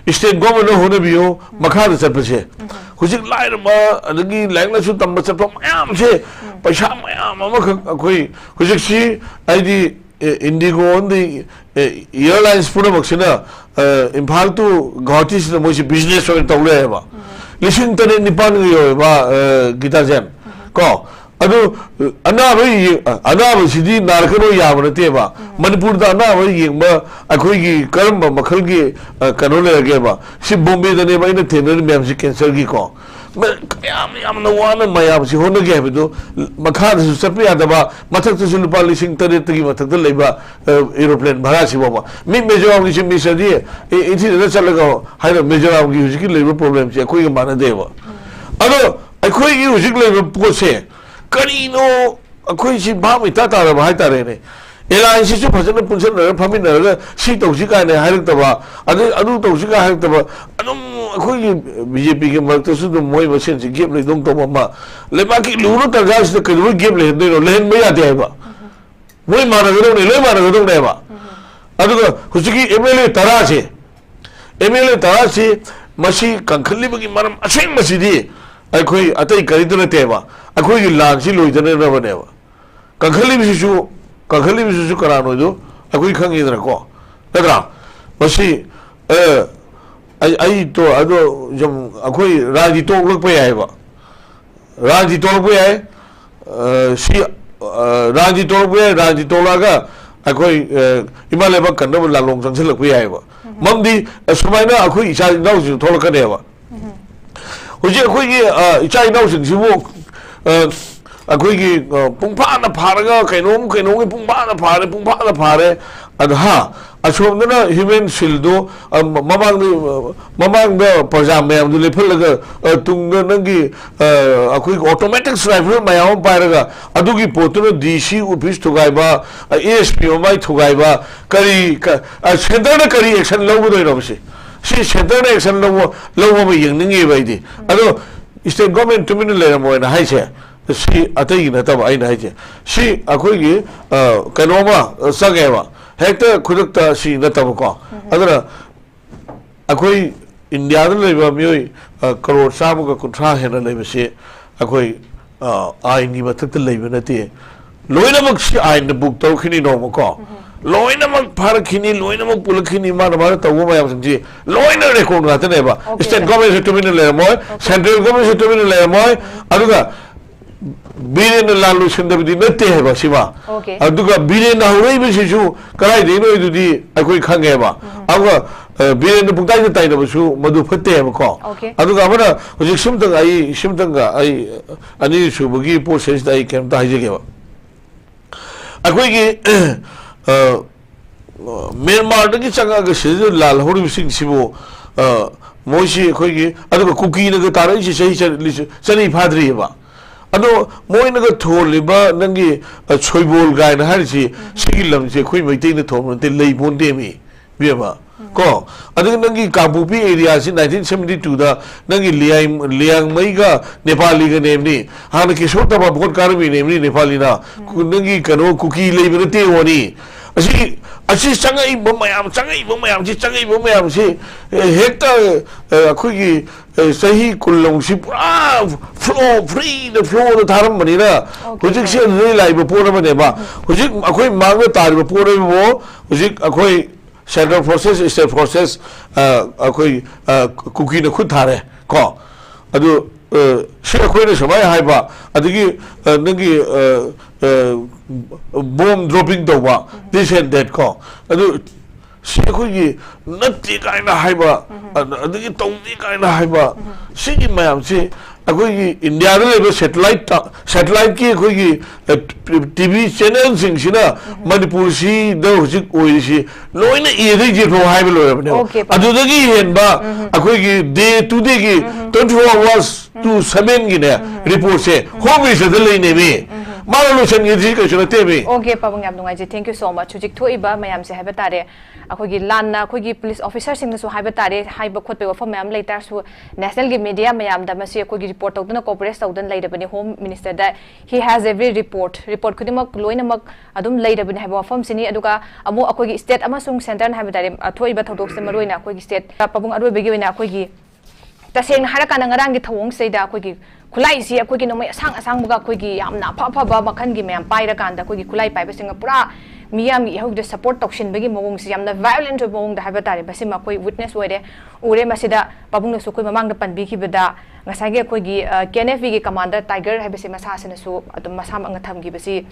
state government ꯅ ꯍꯣꯠꯅꯕꯤꯌꯨ꯫ ꯃꯈꯥꯗ ꯆꯠꯄꯁꯦ ꯍꯧꯖꯤꯛ ꯂꯥꯏꯔꯕ ꯑꯗꯒꯤ ꯂꯥꯏꯔꯤꯛ ꯂꯥꯏꯁꯨ ꯇꯝꯕ ꯆꯠꯄ ꯃꯌꯥꯝꯁꯦ ꯄꯩꯁꯥ ꯃꯌꯥꯝ ꯑꯃꯈꯛ ꯑꯩꯈꯣꯏ ꯍꯧꯖꯤꯛꯁꯤ ꯍꯥꯏꯗꯤ, ꯑꯦ, IndiGo ꯑꯃꯗꯤ, ꯑꯦ, airlines ꯄꯨꯝꯅꯃꯛꯁꯤꯅ, ꯑꯦ, ꯏꯝꯐꯥꯜ to ꯒꯨꯋꯥꯍꯥꯇꯤꯁꯤꯗ ꯃꯣꯏꯁꯤ business ꯑꯣꯏꯅ ꯇꯧ ꯂꯩꯔꯦꯕ꯫ ꯂꯤꯁꯤꯡ ꯇꯔꯦꯠ ꯅꯤꯄꯥꯟꯒ ꯌꯧꯋꯦꯕ, ꯑꯦ, ꯒꯤꯇꯥꯖꯦꯟ꯫ ꯀꯣ? ꯑꯗꯨ ꯑꯅꯥꯕ ꯌꯦ-, ꯑꯅꯥꯕꯁꯤꯗꯤ ꯅꯥꯔꯛꯀꯅꯣ ꯌꯥꯕ ꯅꯠꯇꯦꯕ꯫ ꯃꯅꯤꯄꯨꯔꯗ ꯑꯅꯥꯕ ꯌꯦꯡꯕ ꯑꯩꯈꯣꯏꯒꯤ ꯀꯔꯝꯕ ꯃꯈꯜꯒꯤ, ꯑ, ꯀꯩꯅꯣ ꯂꯩꯔꯒꯦꯕ? ꯁꯤ ꯕꯣꯝꯕꯦꯗꯅꯦꯕ ꯑꯩꯅ ꯊꯦꯡꯅꯔꯤ ꯃꯌꯥꯝꯁꯤ cancer ꯒꯤꯀꯣ꯫ ꯃ-, ꯀꯌꯥꯝ ꯌꯥꯝꯅ ꯋꯥꯅ ꯃꯌꯥꯝꯁꯤ ꯍꯣꯠꯅꯒꯦ ꯍꯥꯏꯕꯗꯨ, ꯃꯈꯥꯗꯁꯨ ꯆꯠꯄ ꯌꯥꯗꯕ, ꯃꯊꯛꯇꯁꯨ ꯂꯨꯄꯥ ꯂꯤꯁꯤꯡ ꯇꯔꯦꯠꯇꯒꯤ ꯃꯊꯛꯇ ꯂꯩꯕ, ꯑ, aeroplane ꯚꯔꯥꯁꯤ ꯐꯥꯎꯕ꯫ ꯃꯤ ꯃꯤꯖꯣꯔꯥꯝꯒꯤꯁꯤ ꯃꯤꯁ ꯑꯗꯤ, ꯑꯦ, ꯏꯊꯤꯗꯅ ꯆꯠꯂꯒ ꯍꯥꯏꯅ ꯃꯤꯖꯣꯔꯥꯝꯒꯤ ꯍꯧꯖꯤꯛꯀꯤ ꯂꯩꯔꯤꯕ problem ꯁꯦ ꯑꯩꯈꯣꯏꯒ ꯃꯥꯟꯅꯗꯦꯕ꯫ ꯑꯗꯣ ꯑꯩꯈꯣꯏꯒꯤ ꯍꯧꯖꯤꯛ ꯂꯩꯔꯤꯕ ꯄꯣꯠꯁꯦ ꯀꯔꯤꯅꯣ, ꯑꯩꯈꯣꯏꯁꯤ ꯚꯥꯞ ꯏꯇꯥ ꯇꯥꯗꯕ ꯍꯥꯏꯇꯥꯔꯦꯅꯦ꯫ ꯑꯦꯂꯥꯏꯟꯁꯁꯤꯁꯨ ꯐꯖꯅ ꯄꯨꯟꯁꯤꯟꯅꯔꯒ ꯐꯝꯃꯤꯟꯅꯔꯒ ꯁꯤ ꯇꯧꯁꯤ ꯀꯥꯏꯅ ꯍꯥꯏꯔꯛꯇꯕ, ꯑꯗꯩ ꯑꯗꯨ ꯇꯧꯁꯤ ꯀꯥꯏꯅ ꯍꯥꯏꯔꯛꯇꯕ, ꯑꯗꯨꯝ ꯑꯩꯈꯣꯏꯒꯤ ꯕꯤ ꯖꯦ ꯄꯤꯒꯤ ꯃꯔꯛꯇꯁꯨ ꯑꯗꯨꯝ ꯃꯣꯏ ꯃꯁꯦꯟꯁꯤ ꯒꯦꯞ ꯂꯩꯗꯧ ꯇꯧꯕ ꯑꯃ, ꯂꯩꯕꯥꯛꯀꯤ ꯂꯨꯔꯕ ꯇꯥꯟꯖꯥꯁꯤꯗ ꯀꯩꯗꯧꯕꯩ ꯒꯦꯞ ꯂꯩꯍꯟꯗꯣꯏꯅꯣ? ꯂꯩꯍꯟꯕ ꯌꯥꯗꯦ ꯍꯥꯏꯕ꯫ ꯃꯣꯏ ꯃꯥꯟꯅꯒꯗꯧꯅꯦ, ꯂꯣꯏ ꯃꯥꯟꯅꯒꯗꯧꯅꯦꯕ꯫ ꯑꯗꯨꯒ ꯍꯧꯖꯤꯛꯀꯤ ꯑꯦꯝ ꯑꯦꯜ ꯑꯦ ꯇꯔꯥꯁꯦ, ꯑꯦꯝ ꯑꯦꯜ ꯑꯦ ꯇꯔꯥꯁꯤ ꯃꯁꯤ ꯀꯟꯈꯠꯂꯤꯕꯒꯤ ꯃꯔꯝ ꯑꯁꯦꯡꯕꯁꯤꯗꯤ ꯑꯩꯈꯣꯏ ꯑꯇꯩ ꯀꯔꯤꯝꯇ ꯅꯠꯇꯦꯕ, ꯑꯩꯈꯣꯏꯒꯤ ꯂꯥꯟꯁꯤ ꯂꯣꯏꯗꯅꯕꯅꯦꯕ꯫ ꯀꯟꯈꯠꯂꯤꯕꯁꯤꯁꯨ, ꯀꯟꯈꯠꯂꯤꯕꯁꯤꯁꯨ ꯀꯅꯥꯅꯣꯗꯣ ꯑꯩꯈꯣꯏ ꯈꯪꯉꯤꯗꯅꯀꯣ, ꯅꯠꯇ꯭ꯔꯥ? ꯃꯁꯤ, ꯑ, ꯑꯩ, ꯑꯩ ꯇꯣ-, ꯑꯗꯣ ꯁꯨꯝ ꯑꯩꯈꯣꯏ ꯔꯥꯖꯅꯤꯇꯤ ꯇꯣꯛꯂꯛꯄ ꯌꯥꯏꯑꯕ, ꯔꯥꯖꯅꯤꯇꯤ ꯇꯣꯛꯂꯛꯄ ꯌꯥꯏ꯫ ꯑ, ꯁꯤ, ꯑ, ꯔꯥꯖꯅꯤꯇꯤ ꯇꯣꯛꯂꯛꯄ ꯌꯥꯏ꯫ ꯔꯥꯖꯅꯤꯇꯤ ꯇꯣꯛꯂꯛꯑꯒ ꯑꯩꯈꯣꯏ, ꯑ, ꯏꯃꯥ ꯂꯩꯕꯥꯛ ꯀꯟꯅꯕ ꯂꯥꯟꯂꯣꯡ ꯆꯪꯁꯤꯜꯂꯛꯄ ꯌꯥꯏꯑꯕ꯫ ꯃꯔꯝꯗꯤ, ꯑ, ꯁꯨꯃꯥꯏꯅ ꯑꯩꯈꯣꯏ ꯏꯆꯥ ꯏꯅꯥꯎꯁꯤꯡ ꯊꯣꯛꯂꯛꯀꯅꯦꯕ꯫ ꯍꯧꯖꯤꯛ ꯑꯩꯈꯣꯏꯒꯤ, ꯑ, ꯏꯆꯥ ꯏꯅꯥꯎꯁꯤꯡꯁꯤꯕꯨ, ꯑ, ꯑꯩꯈꯣꯏꯒꯤ, ꯑ, ꯄꯨꯡꯐꯥꯅ ꯐꯥꯔꯒ ꯀꯩꯅꯣꯝ ꯀꯩꯅꯣꯝꯒꯤ ꯄꯨꯡꯐꯥꯅ ꯐꯥꯔꯦ, ꯄꯨꯡꯐꯥꯅ ꯐꯥꯔꯦ꯫ ꯑꯗ ꯍꯥ, ꯑꯁꯣꯝꯗꯅ ꯍ꯭ꯌꯨꯃꯦꯟ ꯁꯤꯜꯗꯣ, ꯑ, ꯃ-, ꯃꯃꯥꯡꯗ, ꯑ, ꯃꯃꯥꯡꯗ ꯄ꯭ꯔꯖꯥ ꯃꯌꯥꯝꯗꯨ ꯂꯦꯞꯍꯜꯂꯒ, ꯑ, ꯇꯨꯡꯗ ꯅꯪꯒꯤ, ꯑ, ꯑꯩꯈꯣꯏꯒꯤ ꯑꯣꯇꯣꯃꯦꯇꯤꯛ ꯔꯥꯏꯐꯜ ꯃꯌꯥꯝ ꯑꯃ ꯄꯥꯏꯔꯒ ꯑꯗꯨꯒꯤ ꯄꯣꯠꯇꯨꯅ ꯗꯤ ꯁꯤ ꯑꯣꯐꯤꯁ ꯊꯨꯒꯥꯏꯕ, ꯑ, ꯑꯦ ꯑꯦꯁ ꯄꯤ ꯃꯃꯥꯏ ꯊꯨꯒꯥꯏꯕ, ꯀꯔꯤ, ꯀ-, ꯑ, ꯁꯦꯟꯇꯔꯅ ꯀꯔꯤ ꯑꯦꯛꯁꯟ ꯂꯧꯒꯗꯣꯏꯅꯣꯕ ꯁꯤ? ꯁꯤ ꯁꯦꯟꯇꯔꯅ ꯑꯦꯛꯁꯟ ꯂꯧꯕ, ꯂꯧꯕ ꯑꯃ ꯌꯦꯡꯅꯤꯡꯉꯦꯕ ꯑꯩꯗꯤ꯫ ꯑꯗꯣ ꯁ꯭ꯇꯦꯠ ꯒꯣꯔꯃꯦꯟ ꯇꯨꯃꯤꯟꯅ ꯂꯩꯔꯝꯃꯣꯏꯅ ꯍꯥꯏꯁꯦ, ꯁꯤ ꯑꯇꯩꯒꯤ ꯅꯠꯇꯕ ꯑꯩꯅ ꯍꯥꯏꯁꯦ꯫ ꯁꯤ ꯑꯩꯈꯣꯏꯒꯤ, ꯑ, ꯀꯩꯅꯣꯝꯃ, ꯑ, ꯆꯪꯉꯦꯕ꯫ ꯍꯦꯛꯇ ꯈꯨꯗꯛꯇ ꯁꯤ ꯅꯠꯇꯕꯀꯣ꯫ ꯑꯗꯨꯅ ꯑꯩꯈꯣꯏ ꯏꯟꯗꯤꯌꯥꯗ ꯂꯩꯕ ꯃꯤꯑꯣꯏ, ꯑ, ꯀꯔꯣꯔ ꯆꯥꯝꯃꯒ ꯀꯨꯟꯊ꯭ꯔꯥ ꯍꯦꯟꯅ ꯂꯩꯕꯁꯤ ꯑꯩꯈꯣꯏ, ꯑ, ꯑꯥꯏꯟꯒꯤ ꯃꯊꯛꯇ ꯂꯩꯕ ꯅꯠꯇꯦ꯫ ꯂꯣꯏꯅꯃꯛ ꯁꯤ ꯑꯥꯏꯟꯗ ꯕꯨꯛ ꯇꯧꯔꯛꯈꯤꯅꯤ ꯅꯣꯡꯃꯀꯣ꯫ ꯂꯣꯏꯅꯃꯛ ꯐꯥꯔꯛꯈꯤꯅꯤ, ꯂꯣꯏꯅꯃꯛ ꯄꯨꯜꯂꯛꯈꯤꯅꯤ, ꯃꯥꯅ ꯃꯥꯅ ꯇꯧꯕ ꯃꯌꯥꯝꯁꯤꯡꯁꯤ ꯂꯣꯏꯅ ꯔꯦꯀꯣꯔꯗ ꯉꯥꯛꯇꯅꯦꯕ꯫ Okay, state sir꯫ ꯒꯣꯔꯃꯦꯟꯁꯨ ꯇꯨꯃꯤꯟꯅ ꯂꯩꯔꯝꯃꯣꯏ, okay꯫ ꯁꯦꯟꯇ꯭ꯔꯦꯜ ꯒꯣꯔꯃꯦꯟꯁꯨ ꯇꯨꯃꯤꯟꯅ ꯂꯩꯔꯝꯃꯣꯏ꯫ ꯑꯗꯨꯒ ꯕꯤꯔꯦꯟꯅ ꯂꯥꯟ ꯂꯣꯏꯁꯤꯟꯗꯕꯗꯤ ꯅꯠꯇꯦ ꯍꯥꯏꯕ ꯁꯤꯃ꯫ Okay꯫ ꯑꯗꯨꯒ ꯕꯤꯔꯦꯟꯅ ꯍꯧꯔꯛꯏꯕꯁꯤꯁꯨ ꯀꯗꯥꯏꯗꯒꯤꯅꯣ ꯑꯗꯨꯗꯤ ꯑꯩꯈꯣꯏ ꯈꯪꯉꯦꯕ꯫ ꯑꯗꯨꯒ, ꯑ, ꯕꯤꯔꯦꯟꯅ ꯄꯨꯡꯇꯥꯏꯗ ꯇꯥꯏꯅꯕꯁꯨ ꯃꯗꯨ ꯐꯠꯇꯦ ꯍꯥꯏꯕꯀꯣ꯫ Okay꯫ ꯑꯗꯨꯒ ꯑꯃꯅ ꯍꯧꯖꯤꯛ ꯁꯤꯝꯇꯪ ꯑꯩ, ꯁꯤꯝꯇꯪꯒ ꯑꯩ ꯑꯅꯤꯁꯨꯕꯒꯤ ꯄꯣꯠꯁꯤꯗꯩꯁꯤꯗ ꯑꯩ ꯀꯩꯝꯇ ꯍꯥꯏꯖꯒꯦꯕ꯫ ꯑꯩꯈꯣꯏꯒꯤ, ꯑ, ꯃ꯭ꯌꯥꯟꯃꯥꯔꯗꯒꯤ ꯆꯪꯉꯛꯑꯒ ꯁꯤꯗ ꯂꯥꯜ ꯍꯧꯔꯤꯕꯁꯤꯡꯁꯤꯕꯨ, ꯑ, ꯃꯣꯏꯁꯤ ꯑꯩꯈꯣꯏꯒꯤ, ꯑꯗꯨꯒ ꯀꯨꯀꯤꯅꯒ ꯇꯥꯔꯛꯏꯁꯤ ꯆꯍꯤ ꯆ-, ꯆꯅꯤ ꯐꯥꯗ꯭ꯔꯤꯑꯕ꯫ ꯑꯗꯣ ꯃꯣꯏꯅꯒ ꯊꯣꯜꯂꯤꯕ ꯅꯪꯒꯤ, ꯑ, ꯁꯣꯏꯕꯣꯜ ꯀꯥꯏꯅ ꯍꯥꯏꯔꯤꯁꯤ, ꯁꯤꯒꯤ ꯂꯝꯁꯦ ꯑꯩꯈꯣꯏ ꯃꯩꯇꯩꯅ ꯊꯣꯟꯕ ꯅꯠꯇꯦ, ꯂꯩ ꯄꯣꯟꯗꯦꯃꯤ, ꯏꯕꯦꯝꯃ꯫ ꯀꯣ? ꯑꯗꯨꯒ ꯅꯪꯒꯤ ꯀꯥꯡꯄꯣꯛꯄꯤ ꯑꯦꯔꯤꯌꯥꯁꯤ nineteen seventy two ꯗ ꯅꯪꯒꯤ ꯂꯤꯌꯥꯏ-, ꯂꯤꯌꯥꯡꯃꯩꯒ ꯅꯦꯄꯥꯂꯤꯒ ꯅꯦꯝꯅꯤ꯫ ꯍꯥꯟꯅ ꯀꯦꯁꯣꯔ ꯇꯝꯐꯥ ꯚꯣꯠ ꯀꯥꯔꯝꯃꯤ ꯅꯦꯝꯅꯤ ꯅꯦꯄꯥꯂꯤꯅ꯫ ꯀꯨ-, ꯅꯪꯒꯤ ꯀꯩꯅꯣ ꯀꯨꯀꯤ ꯂꯩꯕ ꯅꯠꯇꯦ ꯋꯥꯅꯤ꯫ ꯑꯁꯤ, ꯑꯁꯤ ꯆꯪꯉꯛꯏꯕ ꯃꯌꯥꯝ, ꯆꯪꯉꯛꯏꯕ ꯃꯌꯥꯝꯁꯤ, ꯆꯪꯉꯛꯏꯕ ꯃꯌꯥꯝꯁꯤ, ꯑꯦ, ꯍꯦꯛꯇ, ꯑꯦ, ꯑꯩꯈꯣꯏꯒꯤ ꯑꯦ, ꯆꯍꯤ ꯀꯨꯟ ꯂꯣꯡꯁꯤ ꯄꯨꯔꯥ flow, free ꯗ flow ꯗ ꯊꯥꯔꯝꯕꯅꯤꯅ, okay, ꯍꯧꯖꯤꯛꯁꯦ okay꯫ ꯑꯗꯨꯗꯩ ꯂꯥꯛꯏꯕ ꯄꯣꯠ ꯑꯃꯅꯦꯕ꯫ ꯎꯝ꯫ ꯍꯧꯖꯤꯛ ꯑꯩꯈꯣꯏ ꯃꯥꯡꯗ ꯇꯥꯔꯤꯕ ꯄꯣꯠ ꯑꯃꯕꯨ ꯍꯧꯖꯤꯛ ꯑꯩꯈꯣꯏ central forces, state forces, ꯑ, ꯑꯩꯈꯣꯏ, ꯑ, ꯀꯨꯀꯤꯅ ꯈꯨꯠ ꯊꯥꯔꯦ ꯀꯣ꯫ ꯑꯗꯨ, ꯑ, ꯁꯤ ꯑꯩꯈꯣꯏꯅ ꯁꯨꯃꯥꯏꯅ ꯍꯥꯏꯕ, ꯑꯗꯒꯤ, ꯑ, ꯅꯪꯒꯤ, ꯑ, ꯑ, bomb dropping ꯇꯧꯕ, this and that ꯀꯣ꯫ ꯑꯗꯨ ꯁꯤ ꯑꯩꯈꯣꯏꯒꯤ ꯅꯠꯇꯦ ꯀꯥꯏꯅ ꯍꯥꯏꯕ, ꯑꯗ-, ꯑꯗꯒꯤ ꯇꯧꯗꯦ ꯀꯥꯏꯅ ꯍꯥꯏꯕ, ꯁꯤꯒꯤ ꯃꯌꯥꯝꯁꯤ ꯑꯩꯈꯣꯏꯒꯤ ꯏꯟꯗꯤꯌꯥꯗ ꯂꯩꯕ satellite ꯇ-, satellite ꯀꯤ ꯑꯩꯈꯣꯏꯒꯤ, ꯑ, ꯇꯤ ꯚꯤ channel ꯁꯤꯡꯁꯤꯅ ꯃꯅꯤꯄꯨꯔꯁꯤꯗ ꯍꯧꯖꯤꯛ ꯑꯣꯏꯔꯤꯁꯤ ꯂꯣꯏꯅ ꯑꯦꯗꯒꯤ ꯖꯦꯠ ꯐꯥꯎ ꯍꯥꯏꯕ ꯂꯣꯏꯔꯕꯅꯦꯕ꯫ Okay, ꯄꯥꯕꯨꯡ꯫ ꯑꯗꯨꯗꯒꯤ ꯍꯦꯟꯕ ꯑꯩꯈꯣꯏꯒꯤ day to day ꯒꯤ twenty four hours to seven ꯒꯤꯅꯦ report ꯁꯦ Home Minister ꯗ ꯂꯩꯅꯦꯃꯤ꯫ ꯃꯥꯅ ꯂꯣꯏꯁꯟꯒꯦꯗꯤ ꯀꯩꯁꯨ ꯅꯠꯇꯦꯃꯤ꯫ Okay, ꯄꯥꯕꯨꯡ, ꯌꯥꯝ ꯅꯨꯡꯉꯥꯏꯖꯩ꯫ Thank you so much꯫ ꯍꯧꯖꯤꯛ ꯊꯣꯛꯏꯕ ꯃꯌꯥꯝꯁꯦ ꯍꯥꯏꯕ ꯇꯥꯔꯦ, ꯑꯩꯈꯣꯏꯒꯤ ꯂꯥꯟꯅ ꯑꯩꯈꯣꯏꯒꯤ police officer ꯁꯤꯡꯅꯁꯨ ꯍꯥꯏꯕ ꯇꯥꯔꯦ, ꯍꯥꯏꯕ ꯈꯣꯠꯄꯒꯤ ꯋꯥꯐꯝ ꯃꯌꯥꯝ ꯂꯩ ꯇꯥꯔꯁꯨ, national ꯒꯤ media ꯃꯌꯥꯝꯗ ꯃꯁꯤ ꯑꯩꯈꯣꯏꯒꯤ report ꯇꯧꯗꯨꯅ, coverage ꯇꯧꯗꯨꯅ ꯂꯩꯔꯕꯅꯤ Home Minister the. He has every report, report ꯈꯨꯗꯤꯡꯃꯛ ꯂꯣꯏꯅꯃꯛ ꯑꯗꯨꯝ ꯂꯩꯔꯕꯅꯤ ꯍꯥꯏꯕ ꯋꯥꯐꯝꯁꯤꯅꯤ꯫ ꯑꯗꯨꯒ ꯑꯃꯨꯛ ꯑꯩꯈꯣꯏꯒꯤ state ꯑꯃꯁꯨꯡ centre ꯅ ꯍꯥꯏꯕ ꯇꯥꯔꯦ, ꯑ, ꯊꯣꯛꯏꯕ ꯊꯧꯗꯣꯛꯁꯦ ꯃꯔꯨꯑꯣꯏꯅ ꯑꯩꯈꯣꯏꯒꯤ state ꯄꯥꯕꯨꯡ ꯑꯔꯣꯏꯕꯒꯤ ꯑꯣꯏꯅ ꯑꯩꯈꯣꯏꯒꯤ ꯇꯁꯦꯡꯅ ꯍꯥꯏꯔꯀꯥꯟꯗ ꯉꯔꯥꯡꯒꯤ ꯊꯧꯑꯣꯡꯁꯤꯗꯩꯗ ꯑꯩꯈꯣꯏꯒꯤ ꯈꯨꯠꯂꯥꯏꯁꯤ ꯑꯩꯈꯣꯏꯒꯤ ꯅꯣꯡꯃꯩ ꯑꯁꯥꯡ ꯑꯁꯥꯡꯕꯒ ꯑꯩꯈꯣꯏꯒꯤ ꯌꯥꯝꯅ ꯑꯐ ꯑꯐꯕ ꯃꯈꯜꯒꯤ ꯃꯌꯥꯝ ꯄꯥꯏꯔꯀꯥꯟꯗ ꯑꯩꯈꯣꯏꯒꯤ ꯈꯨꯠꯂꯥꯏ ꯄꯥꯏꯕꯁꯤꯡꯅ ꯄꯨꯔꯥ ꯃꯤꯌꯥꯝꯒꯤ ꯏꯍꯧꯗ support ꯇꯧꯁꯤꯟꯕꯒꯤ ꯃꯑꯣꯡꯁꯤ ꯌꯥꯝꯅ violent ꯑꯣꯏꯕ ꯃꯑꯣꯡꯗ ꯍꯥꯏꯕ ꯇꯥꯔꯦ, ꯃꯁꯤꯃ ꯑꯩꯈꯣꯏ witness ꯑꯣꯏꯔꯦ, ꯎꯔꯦ꯫ ꯃꯁꯤꯗ ꯄꯥꯕꯨꯡꯅꯁꯨ ꯑꯩꯈꯣꯏ ꯃꯃꯥꯡꯗ ꯄꯟꯕꯤꯈꯤꯕꯗ ꯉꯁꯥꯏꯒꯤ ꯑꯩꯈꯣꯏꯒꯤ, ꯑ, ꯀꯦ ꯑꯦꯟ ꯑꯦꯐ ꯕꯤ ꯒꯤ commander Tiger ꯍꯥꯏꯕꯁꯤ ꯃꯁꯥꯁꯤꯅꯁꯨ ꯑꯗꯨꯝ ꯃꯁꯥꯃꯛꯅ ꯊꯝꯈꯤꯕꯁꯤ,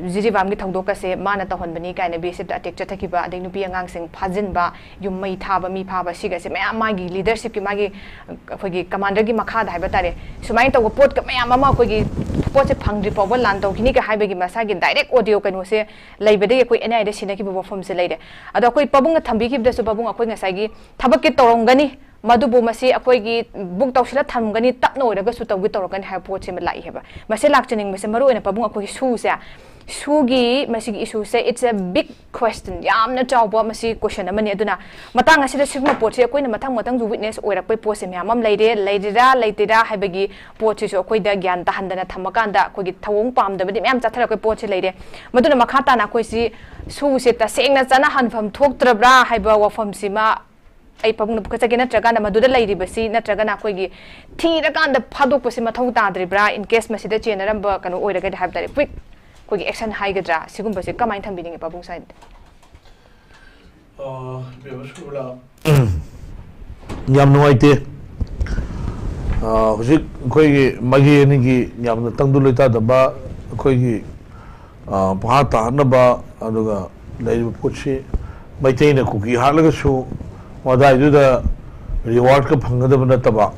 ꯖꯤꯔꯤꯕꯥꯝꯒꯤ ꯊꯧꯗꯣꯛꯀꯁꯦ ꯃꯥꯅ ꯇꯧꯍꯟꯕꯅꯤ ꯀꯥꯏꯅ ꯕꯤ ꯑꯦꯁ ꯑꯦꯐꯇ attack ꯆꯠꯊꯈꯤꯕ, ꯑꯗꯩ ꯅꯨꯄꯤ ꯑꯉꯥꯡꯁꯤꯡ ꯐꯥꯖꯤꯟꯕ, ꯌꯨꯝ ꯃꯩ ꯊꯥꯕ, ꯃꯤ ꯐꯥꯕ, ꯁꯤꯒꯁꯦ ꯃꯌꯥꯝ ꯃꯥꯒꯤ leadership ꯀꯤ, ꯃꯥꯒꯤ, ꯑꯩꯈꯣꯏꯒꯤ commander ꯒꯤ ꯃꯈꯥꯗ ꯍꯥꯏꯕ ꯇꯥꯔꯦ, ꯁꯨꯃꯥꯏꯅ ꯇꯧꯕ ꯄꯣꯠꯀ ꯃꯌꯥꯝ ꯑꯃ ꯑꯩꯈꯣꯏꯒꯤ ꯄꯣꯠꯁꯦ ꯐꯪꯗ꯭ꯔꯤ ꯐꯥꯎꯕ ꯂꯥꯟ ꯇꯧꯈꯤꯅꯤꯒ ꯍꯥꯏꯕꯒꯤ ꯃꯁꯥꯒꯤ direct audio ꯀꯩꯅꯣꯁꯦ ꯂꯩꯕꯗꯒꯤ ꯑꯩꯈꯣꯏ ꯑꯦꯟ ꯑꯥꯏ ꯑꯦꯗ ꯁꯤꯟꯅꯈꯤꯕ ꯋꯥꯐꯝꯁꯦ ꯂꯩꯔꯦ꯫ ꯑꯗꯣ ꯑꯩꯈꯣꯏ ꯄꯥꯕꯨꯡꯅ ꯊꯝꯕꯤꯈꯤꯕꯗꯁꯨ, ꯄꯥꯕꯨꯡ, ꯑꯩꯈꯣꯏ ꯉꯁꯥꯏꯒꯤ ꯊꯕꯛꯀꯤ ꯇꯧꯔꯝꯒꯅꯤ, ꯃꯗꯨꯕꯨ ꯃꯁꯤ ꯑꯩꯈꯣꯏꯒꯤ ꯕꯨꯛ ꯇꯧꯁꯤꯜꯂ ꯊꯝꯒꯅꯤ, ꯇꯞꯅ ꯑꯣꯏꯔꯒꯁꯨ ꯇꯧꯒꯦ ꯇꯧꯔꯛꯀꯅꯤ ꯍꯥꯏꯕ ꯄꯣꯠꯁꯤꯃ ꯂꯥꯛꯏ ꯍꯥꯏꯕ꯫ ꯃꯁꯤ ꯂꯥꯛꯆꯅꯤꯡꯕꯁꯦ ꯃꯔꯨ ꯑꯣꯏꯅ ꯄꯥꯕꯨꯡ ꯑꯩꯈꯣꯏꯒꯤ ꯁꯨꯁꯦ, ꯁꯨꯒꯤ ꯃꯁꯤꯒꯤ ꯏꯁꯨꯁꯦ, it's a big question, ꯌꯥꯝꯅ ꯆꯥꯎꯕ ꯃꯁꯤ ꯀꯣꯏꯁꯟ ꯑꯃꯅꯤ꯫ ꯑꯗꯨꯅ ꯃꯇꯥꯡ ꯑꯁꯤꯗ ꯁꯤꯒꯨꯝꯕ ꯄꯣꯠꯁꯤ ꯑꯩꯈꯣꯏꯅ ꯃꯊꯪ ꯃꯊꯪꯁꯨ ꯋꯤꯠꯅꯦꯁ ꯑꯣꯏꯔꯛꯄꯩ ꯄꯣꯠꯁꯦ ꯃꯌꯥꯝ ꯑꯃ ꯂꯩꯔꯦ꯫ ꯂꯩꯔꯤꯔꯥ ꯂꯩꯇꯦꯔꯥ ꯍꯥꯏꯕꯒꯤ ꯄꯣꯠꯁꯤꯁꯨ ꯑꯩꯈꯣꯏꯗ ꯒ꯭ꯌꯥꯟ ꯇꯥꯍꯟꯗꯅ ꯊꯝꯃꯀꯥꯟꯗ ꯑꯩꯈꯣꯏꯒꯤ ꯊꯧꯑꯣꯡ ꯄꯥꯝꯗꯕꯗꯤ ꯃꯌꯥꯝ ꯆꯠꯊꯔꯛꯄꯩ ꯄꯣꯠꯁꯤ ꯂꯩꯔꯦ꯫ ꯃꯗꯨꯅ ꯃꯈꯥ ꯇꯥꯅ ꯑꯩꯈꯣꯏꯁꯤ ꯁꯨꯁꯦ ꯇꯁꯦꯡꯅ ꯆꯠꯅꯍꯟꯐꯝ ꯊꯣꯛꯇ꯭ꯔꯕ꯭ꯔꯥ ꯍꯥꯏꯕ ꯋꯥꯐꯝꯁꯤꯃ ꯑꯩ ꯄꯥꯕꯨꯡꯅ ꯄꯨꯈꯠꯆꯒꯦ, ꯅꯠꯇ꯭ꯔꯒꯅ ꯃꯗꯨꯗ ꯂꯩꯔꯤꯕꯁꯤ ꯅꯠꯇ꯭ꯔꯒꯅ ꯑꯩꯈꯣꯏꯒꯤ ꯊꯤꯔꯀꯥꯟꯗ ꯐꯥꯗꯣꯛꯄꯁꯤ ꯃꯊꯧ ꯇꯥꯗ꯭ꯔꯤꯕ꯭ꯔꯥ? In case ꯃꯁꯤꯗ ꯆꯦꯟꯅꯔꯝꯕ ꯀꯩꯅꯣ ꯑꯣꯏꯔꯒꯗꯤ ꯍꯥꯏꯕ ꯇꯥꯔꯦ, quick ꯑꯩꯈꯣꯏꯒꯤ action ꯍꯥꯏꯒꯗ꯭ꯔꯥ, ꯁꯤꯒꯨꯝꯕꯁꯦ ꯀꯃꯥꯏꯅ ꯊꯝꯕꯤꯅꯤꯡꯉꯤ ꯄꯥꯕꯨꯡ ꯁ꯭ꯋꯥꯏꯗꯗꯤ? ꯑ, ꯕꯦꯕ ꯁꯨꯕꯂꯥ꯫ ꯌꯥꯝ ꯅꯨꯡꯉꯥꯏꯇꯦ꯫ ꯑ, ꯍꯧꯖꯤꯛ ꯑꯩꯈꯣꯏꯒꯤ ꯃꯥꯏꯀꯩ ꯑꯅꯤꯒꯤ ꯌꯥꯝꯅ ꯇꯪꯗꯨ ꯂꯩꯇꯥꯗꯕ, ꯑꯩꯈꯣꯏꯒꯤ, ꯑ, ꯚꯥꯞ ꯇꯥꯍꯟꯅꯕ, ꯑꯗꯨꯒ ꯂꯩꯔꯤꯕ ꯄꯣꯠꯁꯤ ꯃꯩꯇꯩꯅ ꯀꯨꯀꯤ ꯍꯥꯠꯂꯒꯁꯨ ꯃꯗꯥꯏꯗꯨꯗ ꯔꯤꯋꯥꯔꯗꯀ ꯐꯪꯒꯗꯕ ꯅꯠꯇꯕ,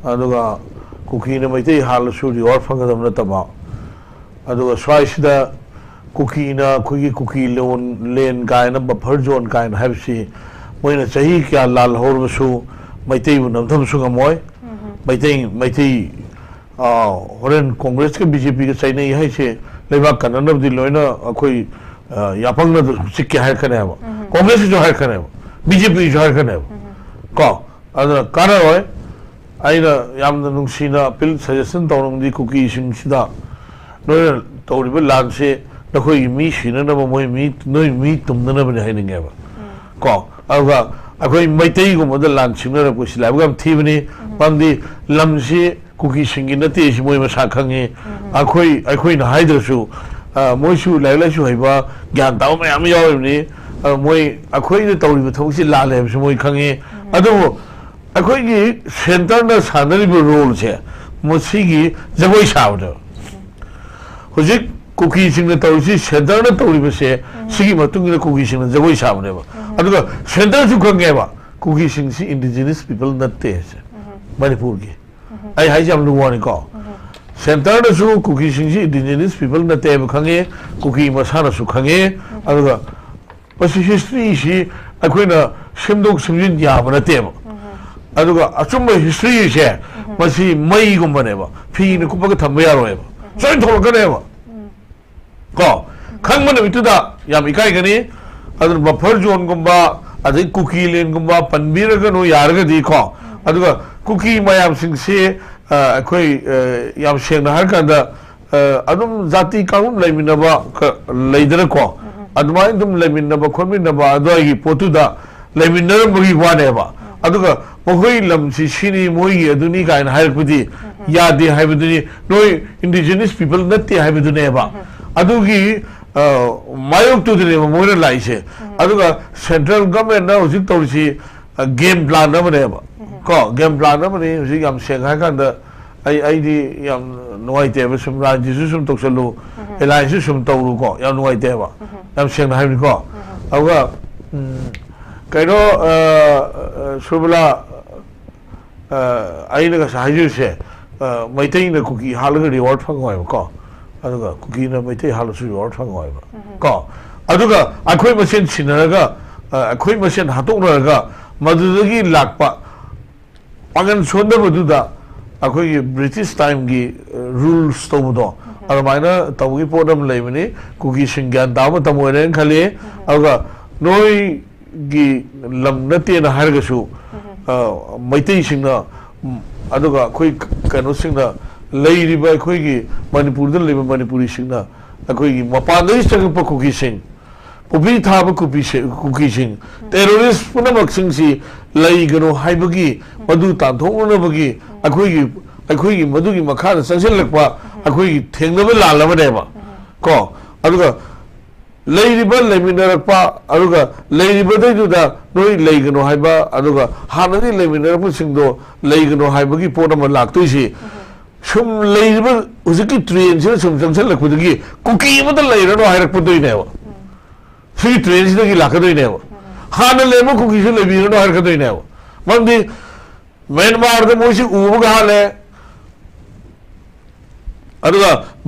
ꯑꯗꯨꯒ ꯀꯨꯀꯤꯅ ꯃꯩꯇꯩ ꯍꯥꯠꯂꯁꯨ ꯔꯤꯋꯥꯔꯗ ꯐꯪꯒꯗꯕ ꯅꯠꯇꯕ, ꯑꯗꯨꯒ ꯁ꯭ꯋꯥꯏꯁꯤꯗ ꯀꯨꯀꯤꯅ ꯑꯩꯈꯣꯏꯒꯤ ꯀꯨꯀꯤ ꯂꯣꯟ ꯂꯦꯟ ꯀꯥꯏꯅ, ꯕꯐꯔ ꯖꯣꯟ ꯀꯥꯏꯅ ꯍꯥꯏꯕꯁꯤ ꯃꯣꯏꯅ ꯆꯍꯤ ꯀꯌꯥ ꯂꯥꯜꯍꯧꯔꯕꯁꯨ ꯃꯩꯇꯩꯕꯨ ꯅꯝꯊꯕꯁꯨ ꯉꯝꯃꯣꯏ꯫ ꯃꯩꯇꯩ, ꯃꯩꯇꯩ, ꯑ, ꯍꯣꯔꯦꯟ ꯀꯣꯡꯒ꯭ꯔꯦꯁꯀ ꯕꯤ ꯖꯦ ꯄꯤꯒ ꯆꯩꯅꯩ ꯍꯥꯏꯁꯦ ꯂꯩꯕꯥꯛ ꯀꯟꯅꯅꯕꯗꯤ ꯂꯣꯏꯅ ꯑꯩꯈꯣꯏ, ꯑ, ꯌꯥꯄꯪꯅ ꯆꯤꯛꯀꯦ ꯍꯥꯏꯔꯛꯀꯅꯦꯕ꯫ ꯀꯣꯡꯒ꯭ꯔꯦꯁꯀꯤꯁꯨ ꯍꯥꯏꯔꯛꯀꯅꯦꯕ, ꯕꯤ ꯖꯦ ꯄꯤꯒꯤꯁꯨ ꯍꯥꯏꯔꯛꯀꯅꯦꯕ꯫ ꯀꯣ, ꯑꯗꯨꯅ ꯀꯥꯟꯅꯔꯣꯏ꯫ ꯑꯩꯅ ꯌꯥꯝꯅ ꯅꯨꯡꯁꯤꯅ ꯑꯄꯤꯜ ꯁꯖꯦꯁꯟ ꯇꯧꯅꯤꯡꯕꯗꯤ ꯀꯨꯀꯤꯁꯤꯡꯁꯤꯗ, ꯅꯣꯏꯅ ꯇꯧꯔꯤꯕ ꯂꯥꯟꯁꯦ ꯅꯈꯣꯏꯒꯤ ꯃꯤ ꯁꯤꯅꯅꯕ, ꯃꯣꯏ ꯃꯤ, ꯅꯣꯏ ꯃꯤ ꯇꯨꯝꯅꯅꯕꯅꯦ ꯍꯥꯏꯅꯤꯡꯉꯦꯕ꯫ ꯀꯣ, ꯑꯗꯨꯒ ꯑꯩꯈꯣꯏ ꯃꯩꯇꯩꯒꯨꯝꯕꯗ ꯂꯥꯟ ꯁꯤꯡꯅꯔꯛꯄꯁꯤ ꯂꯥꯏꯕꯛ ꯌꯥꯝ ꯊꯤꯕꯅꯤ꯫ ꯃꯔꯝꯗꯤ ꯂꯝꯁꯤ ꯀꯨꯀꯤꯁꯤꯡꯒꯤ ꯅꯠꯇꯦ ꯁꯤ ꯃꯣꯏ ꯃꯁꯥ ꯈꯪꯉꯤ꯫ ꯑꯩꯈꯣꯏ, ꯑꯩꯈꯣꯏꯅ ꯍꯥꯏꯗ꯭ꯔꯁꯨ, ꯑ, ꯃꯣꯏꯁꯨ ꯂꯥꯏꯔꯤꯛ ꯂꯥꯏꯁꯨ ꯍꯩꯕ, ꯒ꯭ꯌꯥꯟ ꯇꯥꯕ ꯃꯌꯥꯝ ꯑꯃ ꯌꯥꯎꯔꯤꯕꯅꯤ꯫ ꯑ, ꯃꯣꯏ ꯑꯩꯈꯣꯏꯅ ꯇꯧꯔꯤꯕ ꯊꯕꯛꯁꯤ ꯂꯥꯜꯂꯦ ꯍꯥꯏꯕꯁꯤ ꯃꯣꯏ ꯈꯪꯉꯤ꯫ ꯑꯗꯨꯕꯨ ꯑꯩꯈꯣꯏꯒꯤ ꯁꯦꯟꯇꯔꯅ ꯁꯥꯟꯅꯔꯤꯕ ꯔꯣꯜꯁꯦ ꯃꯁꯤꯒꯤ ꯖꯒꯣꯏ ꯁꯥꯕꯅꯦꯕ꯫ ꯍꯧꯖꯤꯛ ꯀꯨꯀꯤꯁꯤꯡꯅ ꯇꯧꯔꯤꯁꯤ, ꯁꯦꯟꯇꯔꯅ ꯇꯧꯔꯤꯕꯁꯦ ꯁꯤꯒꯤ ꯃꯇꯨꯡ ꯏꯟꯅ ꯀꯨꯀꯤꯁꯤꯡꯅ ꯖꯒꯣꯏ ꯁꯥꯕꯅꯦꯕ꯫ ꯑꯗꯨꯒ ꯁꯦꯟꯇꯔꯁꯨ ꯈꯪꯉꯦꯕ ꯀꯨꯀꯤꯁꯤꯡꯁꯤ indigenous people ꯅꯠꯇꯦ ꯍꯥꯏꯁꯦ ꯃꯅꯤꯄꯨꯔꯒꯤ꯫ ꯑꯩ ꯍꯥꯏꯁꯦ ꯌꯥꯝ ꯂꯨꯕ ꯋꯥꯅꯤꯀꯣ꯫ ꯁꯦꯟꯇꯔꯅꯁꯨ ꯀꯨꯀꯤꯁꯤꯡꯁꯤ indigenous people ꯅꯠꯇꯦ ꯍꯥꯏꯕ ꯈꯪꯉꯦ, ꯀꯨꯀꯤ ꯃꯁꯥꯅꯁꯨ ꯈꯪꯉꯦ꯫ ꯑꯗꯨꯒ ꯃꯁꯤ ꯍꯤꯁꯇ꯭ꯔꯤꯁꯤ ꯑꯩꯈꯣꯏꯅ ꯁꯦꯝꯗꯣꯛ ꯁꯦꯝꯖꯤꯟ ꯌꯥꯕ ꯅꯠꯇꯦꯕ꯫ ꯑꯗꯨꯒ ꯑꯆꯨꯝꯕ historyꯁꯦ, ꯃꯁꯤ ꯃꯩꯒꯨꯝꯕꯅꯦꯕ, ꯐꯤꯅ ꯀꯨꯞꯄꯒ ꯊꯝꯕ ꯌꯥꯔꯣꯏꯕ, ꯁꯣꯏꯅ ꯊꯣꯛꯂꯛꯀꯅꯦꯕ꯫ ꯀꯣ, ꯈꯪꯕ ꯅꯨꯃꯤꯠꯇꯨꯗ ꯌꯥꯝ ꯏꯀꯥꯏꯒꯅꯤ꯫ ꯑꯗꯨꯅ buffer zoneꯒꯨꯝꯕ, ꯑꯗꯩ ꯀꯨꯀꯤ ꯂꯦꯟꯒꯨꯝꯕ ꯄꯟꯕꯤꯔꯒꯅꯨ ꯌꯥꯔꯒꯗꯤ ꯀꯣ꯫ ꯑꯗꯨꯒ ꯀꯨꯀꯤ ꯃꯌꯥꯝꯁꯤꯡꯁꯤ, ꯑ, ꯑꯩꯈꯣꯏ, ꯑ, ꯌꯥꯝ ꯁꯦꯡꯅ ꯍꯥꯏꯔꯀꯥꯟꯗ, ꯑ, ꯑꯗꯨꯝ ꯖꯥꯇꯤ ꯀꯥꯡꯂꯨꯞ ꯂꯩꯃꯤꯟꯅꯕ ꯈ-, ꯂꯩꯗꯅꯀꯣ꯫ ꯑꯗꯨꯃꯥꯏꯅ ꯑꯗꯨꯝ ꯂꯩꯃꯤꯟꯅꯕ ꯈꯣꯠꯃꯤꯟꯅꯕ ꯑꯗꯨꯋꯥꯏꯒꯤ ꯄꯣꯠꯇꯨꯗ ꯂꯩꯃꯤꯟꯅꯔꯝꯕꯒꯤ ꯋꯥꯅꯦꯕ꯫ ꯑꯗꯨꯒ ꯃꯈꯣꯏ ꯂꯝꯁꯤ ꯁꯤꯅꯤ, ꯃꯣꯏꯒꯤ ꯑꯗꯨꯅꯤ ꯀꯥꯏꯅ ꯍꯥꯏꯔꯛꯄꯗꯤ ꯌꯥꯗꯦ ꯍꯥꯏꯕꯗꯨꯅꯤ꯫ ꯅꯣꯏ indigenous people ꯅꯠꯇꯦ ꯍꯥꯏꯕꯗꯨꯅꯦꯕ꯫ ꯑꯗꯨꯒꯤ, ꯑ, ꯃꯥꯌꯣꯛꯇꯨꯗꯅꯦꯕ ꯃꯣꯏꯅ ꯂꯥꯛꯏꯁꯦ꯫ ꯑꯗꯨꯒ central governmentꯅ ꯍꯧꯖꯤꯛ ꯇꯧꯔꯤꯁꯤ, ꯑ, game plan ꯑꯃꯅꯦꯕ꯫ ꯀꯣ, game plan ꯑꯃꯅꯤ꯫ ꯍꯧꯖꯤꯛ ꯌꯥꯝ ꯁꯦꯡꯅ ꯍꯥꯏꯔꯀꯥꯟꯗ ꯑꯩ, ꯑꯩꯗꯤ ꯌꯥꯝ ꯅꯨꯡꯉꯥꯏꯇꯦꯕ꯫ ꯁꯨꯝ ꯔꯥꯖꯅꯤꯇꯤꯁꯨ ꯁꯨꯝ ꯇꯧꯁꯜꯂꯨ, allianceꯁꯨ ꯁꯨꯝ ꯇꯧꯔꯨꯀꯣ, ꯌꯥꯝ ꯅꯨꯡꯉꯥꯏꯇꯦꯕ꯫ ꯌꯥꯝ ꯁꯦꯡꯅ ꯍꯥꯏꯕꯅꯤꯀꯣ꯫ ꯑꯗꯨꯒ, ꯎꯝ, ꯀꯩꯅꯣ, ꯑ, ꯑ, ꯁꯨꯔꯃꯤꯂꯥ, ꯑ, ꯑꯩꯅ ꯉꯁꯥꯏ ꯍꯥꯏꯖꯔꯤꯁꯦ, ꯑ, ꯃꯩꯇꯩꯅ ꯀꯨꯀꯤ ꯍꯥꯠꯂꯒ reward ꯐꯪꯉꯣꯏꯕꯀꯣ, ꯑꯗꯨꯒ ꯀꯨꯀꯤꯅ ꯃꯩꯇꯩ ꯍꯥꯠꯂꯁꯨ reward ꯐꯪꯉꯣꯏꯕ꯫ ꯀꯣ, ꯑꯗꯨꯒ ꯑꯩꯈꯣꯏ ꯃꯁꯦꯟ ꯁꯤꯟꯅꯔꯒ, ꯑ, ꯑꯩꯈꯣꯏ ꯃꯁꯦꯟ ꯍꯥꯠꯇꯣꯛꯅꯔꯒ ꯃꯗꯨꯗꯒꯤ ꯂꯥꯛꯄ ꯄꯥꯡꯒꯜ ꯁꯣꯟꯊꯕꯗꯨꯗ ꯑꯩꯈꯣꯏꯒꯤ British timeꯒꯤ, ꯑ, rules ꯇꯧꯕꯗꯣ, ꯑꯗꯨꯃꯥꯏꯅ ꯇꯧꯕꯒꯤ ꯄꯣꯠ ꯑꯃ ꯂꯩꯕꯅꯤ꯫ ꯀꯨꯀꯤꯁꯤꯡ ꯒ꯭ꯌꯥꯟ ꯇꯥꯕ ꯃꯇꯝ ꯑꯣꯏꯔꯦꯅ ꯈꯜꯂꯤ꯫ ꯑꯗꯨꯒ ꯅꯣꯏꯒꯤ ꯂꯝ ꯅꯠꯇꯦꯅ ꯍꯥꯏꯔꯒꯁꯨ, ꯑ, ꯃꯩꯇꯩꯁꯤꯡꯅ, ꯎꯝ, ꯑꯗꯨꯒ ꯑꯩꯈꯣꯏ ꯀꯩꯅꯣꯁꯤꯡꯅ, ꯂꯩꯔꯤꯕ ꯑꯩꯈꯣꯏꯒꯤ ꯃꯅꯤꯄꯨꯔꯗ ꯂꯩꯕ ꯃꯅꯤꯄꯨꯔꯤꯁꯤꯡꯅ ꯑꯩꯈꯣꯏꯒꯤ ꯃꯄꯥꯟꯗꯒꯤ ꯆꯪꯉꯛꯄ ꯀꯨꯀꯤꯁꯤꯡ, ꯄꯨꯛꯄꯤ ꯊꯥꯕ ꯀꯨꯀꯤꯁꯤ-, ꯀꯨꯀꯤꯁꯤꯡ, terrorist ꯄꯨꯝꯅꯃꯛꯁꯤꯡꯁꯤ ꯂꯩꯒꯅꯨ ꯍꯥꯏꯕꯒꯤ, ꯃꯗꯨ ꯇꯥꯟꯊꯣꯛꯅꯅꯕꯒꯤ ꯑꯩꯈꯣꯏꯒꯤ, ꯑꯩꯈꯣꯏꯒꯤ ꯃꯗꯨꯒꯤ ꯃꯈꯥꯗ ꯆꯪꯁꯤꯜꯂꯛꯄ ꯑꯩꯈꯣꯏꯒꯤ ꯊꯦꯡꯅꯕ ꯂꯥꯜꯂꯕꯅꯦꯕ꯫ ꯀꯣ, ꯑꯗꯨꯒ ꯂꯩꯔꯤꯕ, ꯂꯩꯃꯤꯟꯅꯔꯛꯄ, ꯑꯗꯨꯒ ꯂꯩꯔꯤꯕꯗꯩꯗꯨꯗ ꯅꯣꯏ ꯂꯩꯒꯅꯨ ꯍꯥꯏꯕ, ꯑꯗꯨꯒ ꯍꯥꯟꯅꯗꯤ ꯂꯩꯃꯤꯟꯅꯔꯛꯄꯁꯤꯡꯗꯣ ꯂꯩꯒꯅꯨ ꯍꯥꯏꯕꯒꯤ ꯄꯣꯠ ꯑꯃ ꯂꯥꯛꯇꯣꯏꯁꯤ, ꯁꯨꯝ ꯂꯩꯔꯤꯕ ꯍꯧꯖꯤꯛꯀꯤ trendꯁꯤꯅ ꯁꯨꯝ ꯆꯪꯁꯤꯜꯂꯛꯄꯗꯒꯤ ꯀꯨꯀꯤ ꯑꯃꯇ ꯂꯩꯔꯅꯨ ꯍꯥꯏꯔꯛꯄꯗꯣꯏꯅꯦꯕ꯫ ꯁꯤꯒꯤ trendꯁꯤꯗꯒꯤ ꯂꯥꯛꯀꯗꯣꯏꯅꯦꯕ꯫ ꯍꯥꯟꯅ ꯂꯩꯔꯝꯕ ꯀꯨꯀꯤꯁꯨ ꯂꯩꯕꯤꯔꯅꯨ ꯍꯥꯏꯔꯛꯀꯗꯣꯏꯅꯦꯕ꯫ ꯃꯔꯝꯗꯤ ꯃ꯭ꯌꯥꯟꯃꯥꯔꯗ ꯃꯣꯏꯁꯤ ꯎꯕꯒ ꯍꯥꯜꯂꯦ, ꯑꯗꯨꯒ